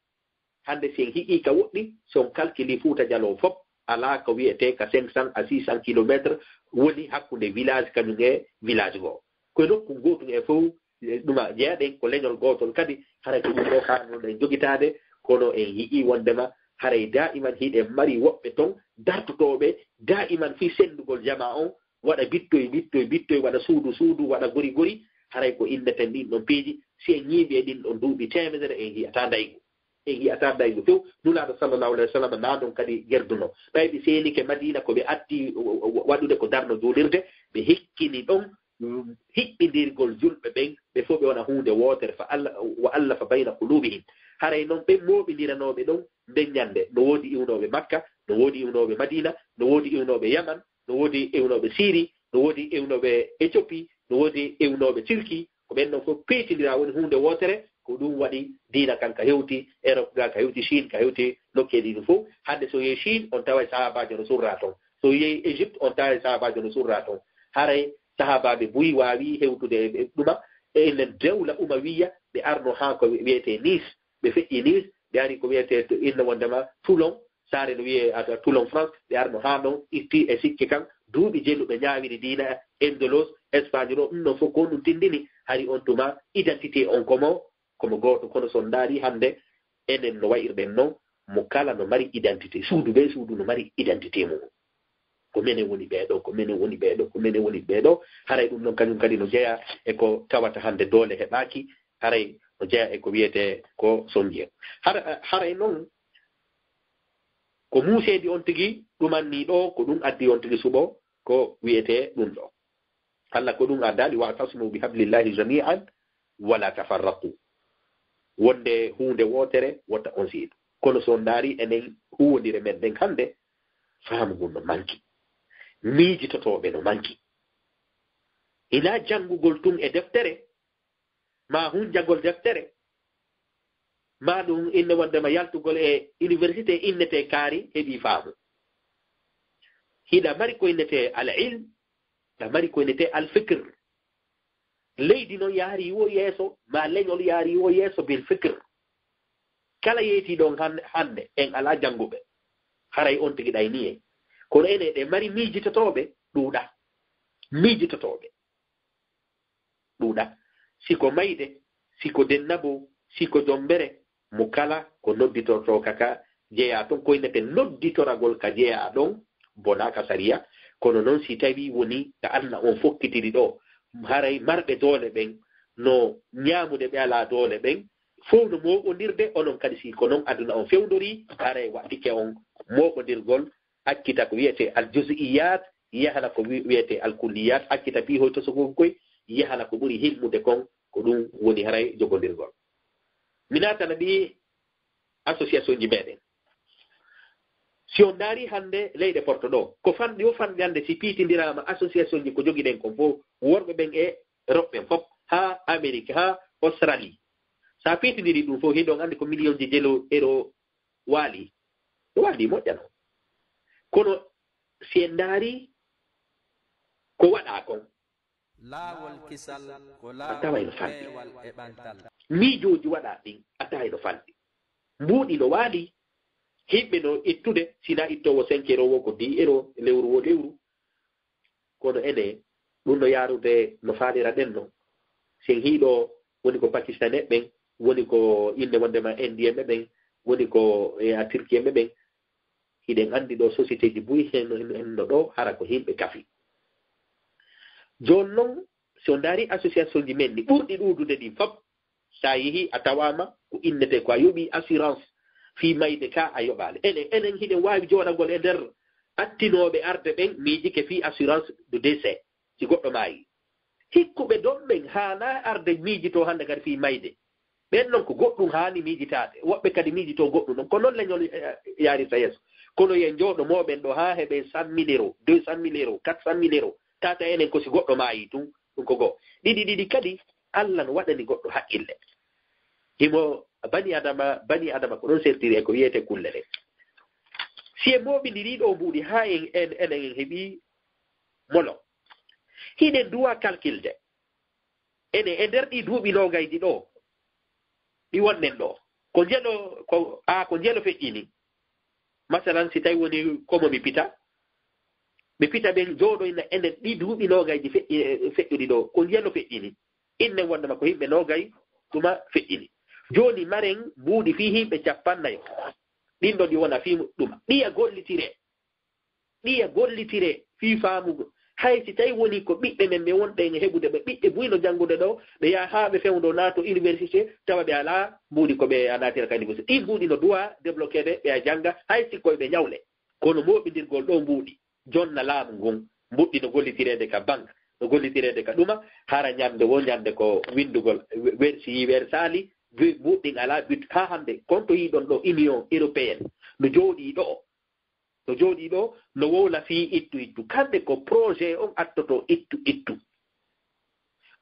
Hannde si en hi'ii ka woɗɗi, si on kalkili Fuuta Jaloo fof, alaa ko wiyetee ka cinq cents à six cents kilomètres woni hakkunde village kañum e village goo. Ko e nokku gootum e fof, e ɗuma jeyaɗen ko leñol gootol kadi, haray ko ɗum ɗo kaannoɗen jogitaade, kono en yi'ii wondema haray daa'iman hiɗen mari woɓɓe ton dartotooɓe daa'iman fii senndugol jamaa on, waɗa bittoy, bittoy, bittoy, waɗa suudu, suudu, waɗa gori, gori, haray ko inneten ɗin ɗon piiji, si en ñiiɓi e ɗin ɗon duuɓi teemedere, en yi'ataa ndaygu. En yi'ataa ndaygu few. Nulaaɗo sallallahu alayhi wa sallam naa ɗon kadi gerduno. Ɓay ɓe seenike Madiina ko ɓe addi wa-, wa-, waɗude ko darno juulirde, ɓe hikkini ɗon, mm, hiɓɓindirgol julɓe ɓen, ɓe fof ɓe wona huunde wootere, fa Allah, wa allafa bayna qulubihim. Haray non ɓen mooɓindiranooɓe ɗon nden ñande, no woodi iwnooɓe Makka, no woodi iwnooɓe Madiina, no woodi iwnooɓe Yaman, no woodi ewnooɓe Siiri, no woodi ewnooɓe Ethiopie, no woodi ewnooɓe Turquie, ko ɓen ɗon fof peytindiraa woni huunde wootere, ko ɗum waɗi diina kan ka hewti, Europe ga ka hewti, Chine ka hewti, nokkeeji ɗin fof. Hannde so yehi Chine, on taway sahaabaajo no surraa ton. So yehi Égypte, on taway sahaabaajo no surraa ton. Haray sahaabaaɓe buy waawi hewtude e, e ɗuma, e enen dawla Umayya, ɓe arno haa ko wiyetee Nice, ɓe feƴƴi Nice, ɓe ari ko wiyetee to inna wondema Toulon, saare no wiyee ata Toulon, France, ɓe arno haa ɗon, itti e sikke kan, duuɓi jeluɓe ñaawiri diina, Andalousie, Espagne ɗo, ɗum ɗon fof ko ɗum tindini, hari on tuma identité on komo, komo gooto, kono so on ndaari hannde, enen no wa'irɗen non, mo kala no mari identité, suudu be suudu no mari identité mum. Ko menen woni ɓee ɗo, ko menen woni ɓee ɗo, ko menen woni ɓee ɗo. Haray ɗum ɗon kañum kadi no jeyaa e ko tawata hannde doole heɓaaki, haray no jeyaa e ko wiyetee ko sonjee. Hara-, haray non ko muuseedi on tigi ɗumannii ɗo, ko ɗum addi on tigi suɓo ko wiyetee ɗum ɗo. Allah ko ɗum addaali, "Wa'tasimu bi hablillahi jami'an wala tafarraqu." Wonde huunde wootere, wota on seedu. Kono so on ndaari enen huwondire men nden hannde, faamu ngun no manki. Miijitotooɓe no manki. Hinaa janngugol tun e deftere, maa hunjagol deftere, maa ɗum inne wondema yaltugol e université innetee kaari heɓii faamu. Hiɗa mari ko innetee al ilm, hiɗa mari ko innetee al fikr. Leydi noon yaari wo yeeso, maa leñol yaari wo yeeso bil fikr. Kala yeetii ɗon han-, hannde, en alaa jannguɓe. Haray on tigi ɗaynii en. Kono enen ɗe mari miijitotooɓe ɗuuɗa. Miijitotooɓe ɗuuɗa. Si ko mayde, si ko dennabo, si ko jombere, mo kala ko nodditortoo ka, ka jeyaa ton, ko innete nodditoragol ka jeyaa ɗon, bonaaka sariya. Kono noon si tawii woni ka anna on fokkitiri ɗo, haray marɓe doole ɓen no ñaamude ɓe alaa doole ɓen, fow no mooɓondirde, onon kadi si ko noon aduna on fewndori, haray waɗɗike on mooɓondirgol, accita ko wiyetee al juz'iyat, yahana ko wi-, wiyetee al kulliyat, accita fii hoy tosogol koy, yahana ko ɓuri hilmude kon, ko ɗum woni haray jogondirgol. Mi naatana ɗi association ji meɗen. Si on ndaari hannde leyɗe Porto ɗo, ko fanɗi o fanɗi hannde si piitindiraama association ji ko jogiɗen kon fof, worɓe ɓen e rewɓe ɓen fof, haa Amérique, haa Australie. Sa piitindiri ɗum fof, hiɗon anndi ko million ji jelo euro waali. Ɗo waali moƴƴano. Kono si en ndaari ko waɗaa kon, laawol kisal ko a taway no laawol fanɗi. Peewal e ɓantal. Miijooji waɗaa ɗin, a taway no fanɗi. Mbuuɗi no waali, himɓe no ittude, sina ittoowo cinq euro wo ko dix euro, lewru wo lewru. Kono ene, ɗum no yaarude no faaliraɗen no. Si en hiiɗo woni ko Pakistanais ɓen, woni ko innde wondema Indien ɓe ɓen, woni ko e a Turquie ɓe ɓen. Hiɗen anndi ɗo société ji buy henno ɗo hara ko yimɓe kafi. Jooni noon, si on ndaari association ji men ɗi ɓurɗi ɗuuɗude ɗin fof, so a yehii a tawaama ko innetee ko a yoɓii assurance fii mayde ka a yoɓaali. Enen enen hiɗen waawi jooɗagol e nder attinooɓe arde ɓen miijike fii assurance de décès si goɗɗo maayii. Hikkuɓe ɗon ɓen haanaa arde miijitoo hannde kadi fii mayde. Ɓen noon ko goɗɗum haani miijitaade. Woɓɓe kadi miijitoo goɗɗum ɗon. Ko noon leñol yaarirta yeeso. Kono yen njooɗo mooɓen ɗo haa heɓen cent mille euros, deux cent mille euros, quatre cent mille euros. Tata enen ko si goɗɗo maayii tun, ɗum ko goo. Ɗiɗi ɗiɗi kadi, Alla no waɗani goɗɗo haqqille. Himo bani adama, bani adama ko ɗon sertiri e ko wiyetee kulle ɗen. Si en mooɓindirii ɗoo mbuuɗi haa en enen en heɓii molo, hiɗen duwaa kalkilde. Enen e nder ɗii duuɓi noogayji ɗoo ɗi wonɗen ɗoo, ko njelo ko a ko njelo feƴƴini. Masalan, si tawi woni komo mi pita, mi pita ɓen jooɗoyna enen ɗii duuɓi noogayji feƴƴi- feƴƴuɗi ɗoo, ko njelo feƴƴini. Innen wonndema ko yimɓe noogay ɗuma feƴƴini. Jooni maren mbuuɗi fii yimɓe cappannayo. Ɗin ɗo ɗi wona fii ɗuma. Ɗiya gollitiree. Ɗiya gollitiree fii faamugol. Hay si tawi woni ko ɓiɓɓe men ɓe wonɓe e heɓude ɓe ɓiɓɓe buy no janngude ɗoo, ɓe yaha haa ɓe fewndo naato université, tawa ɓe alaa mbuuɗi ko ɓe a naatira ka université. Ɗii mbuuɗi no duwaa débloqueede ɓe a jannga, hay si koye ɓe ñawle. Kono mooɓindirgol ɗoo mbuuɗi, jonna laamu ngun, mbuuɗi no gollitireede ka banque, no gollitireede ka ɗuma, hara ñande woo ñande ko winndugol, we- wersi wersaali, we- mbuuɗi alaa but. Haa hannde, konto yiɗon ɗoo Union Européenne, no jooɗii ɗoo. No jooɗii ɗoo, no wowla fii ittu ittu. Kamɓe ko projet on attoto ittu ittu.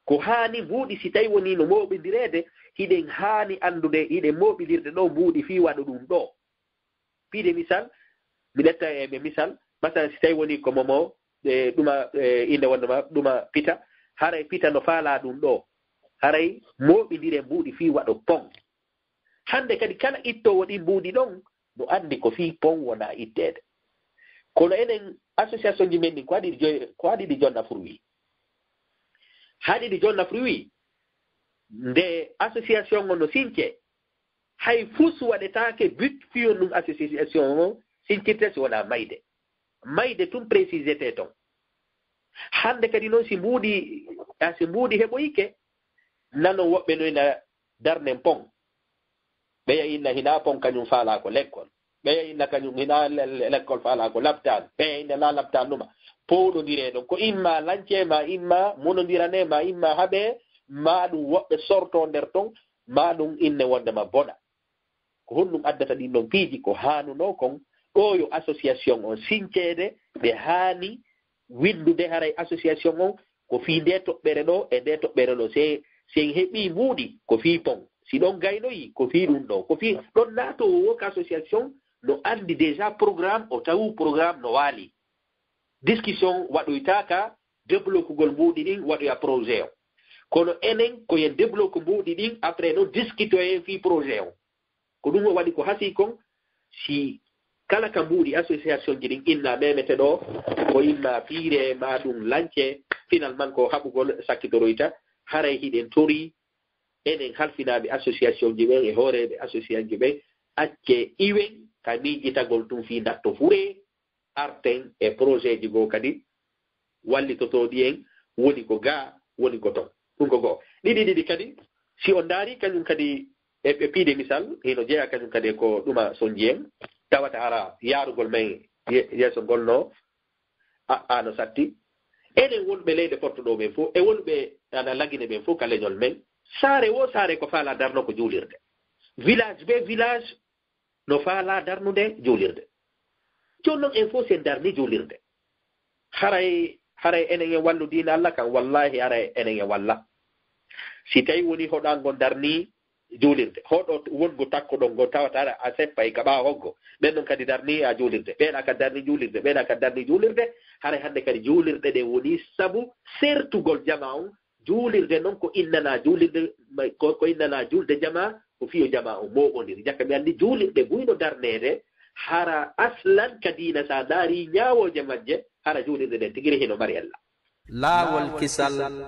Ko haani mbuuɗi si tawi woni no mooɓindireede, hiɗen haani anndude, hiɗen mooɓindirde ɗoo mbuuɗi fii waɗo ɗum ɗoo. Piide misal, mi ƴetta e ɓe misal, masalan si tawi woni ko momo, e, ɗuma, e, innde wonndema, ɗuma pita, haray pita no faalaa ɗum ɗoo. Haray mooɓindiren mbuuɗi fii waɗo pon. Hannde kadi kala ittoowo ɗin mbuuɗi ɗon no anndi ko fii pon wona itteede. Kono enen association ji men ɗin ko haɗi ɗi joy- ko haɗi ɗi jonna fruit. Haɗi ɗi jonna fruit. Nde association on no since, hay fus waɗetaake but fii on ɗum association on sincirte si wonaa mayde. Mayde tun précisété ton. Hannde kadi noon si mbuuɗi a si mbuuɗi heɓoyike, nanon woɓɓe no ina darnen pon. Ɓeya inna hinaa pon kañum faalaa ko lekkol. Ɓeya inna kañum hinaa le- le- lekkol faalaa ko laptaan. Ɓeya inna laa laptaan numa. Powɗondiree ɗon. Ko imma lancee, ma imma monondiranee, ma imma haɓee, ma ɗum woɓɓe sortoo nder ton, ma ɗum inne wonndema bona. Ko honɗum addata ɗin ɗon piiji? Ko haanunoo kon, ɗoo yo association on sinceede, ɓe haani winndude haray association on ko fii ndee toɓɓere ɗoo e ndee toɓɓere ɗoo. Se, si en heɓii mbuuɗi, ko fii pon. Si ɗon gaynoyi, ko fii ɗum ɗoo. Ko fii ɗon naatoowo woo ka association no anndi déjà programme, o tawu programme no waali. Discussion waɗoytaa ka développugol mbuuɗi ɗin, waɗoya projet on. Kono enen, ko yen développe mbuuɗi ɗin, après ɗon discutoyen fii projet on. Ko ɗum o waɗi ko hasii kon, si kala ka mbuuɗi association ji ɗin inna memete ɗoo, ko imma piire ma ɗum lance, finalement ko haɓugol sakkitoroyta, haray hiɗen torii enen halfinaaɓe association ji ɓen e hooreeɓe association ji ɓen, accee iwen ka miijitagol tun fii ndatto furee, arten e projet ji goo kadi wallitotooɗi en, woni ko gaa, woni ko ton. Ɗum ko goo. Ɗiɗi ɗiɗi kadi, si on ndaari kañum kadi e, e piide misal, hino jeyaa kañum kadi e ko ɗuma sonji en, tawata hara yaarugol men ye- yeeso ngol no a, a no satti. Enen wonɓe leyɗe Porto ɗo ɓen fof, e wonɓe ana Lagine ɓen fof ka leñol men, saare wo saare ko faalaa darno ko juulirde. Village be village no faalaa darnude juulirde. Jooni noon en fof si en darni juulirde, haray, haray enen en wallu diina Allah kan, wallahi haray enen en walla. Si tawi woni hoɗango darni juulirde, hoɗo wongo takko ɗon ngo tawata a seppay ka ɓaawo hoggo, ɓen ɗon kadi darni a juulirde, ɓen a ka darni juulirde, ɓen a ka darni juulirde, haray hannde kadi juulirɗe ɗen woni sabu sertugol jamaa on. Juulirde noon ko innanaa juulirde, ko, ko innanaa juulde jamaa, ko fiyo jamaa o mooɓondiri. Jakka mi anndi juulirɗe buy no darneede, hara aslan ka diina, so a ndaari ñaawooje majje, hara juulirɗe ɗen tigi hino mari ella. Laawol kisal.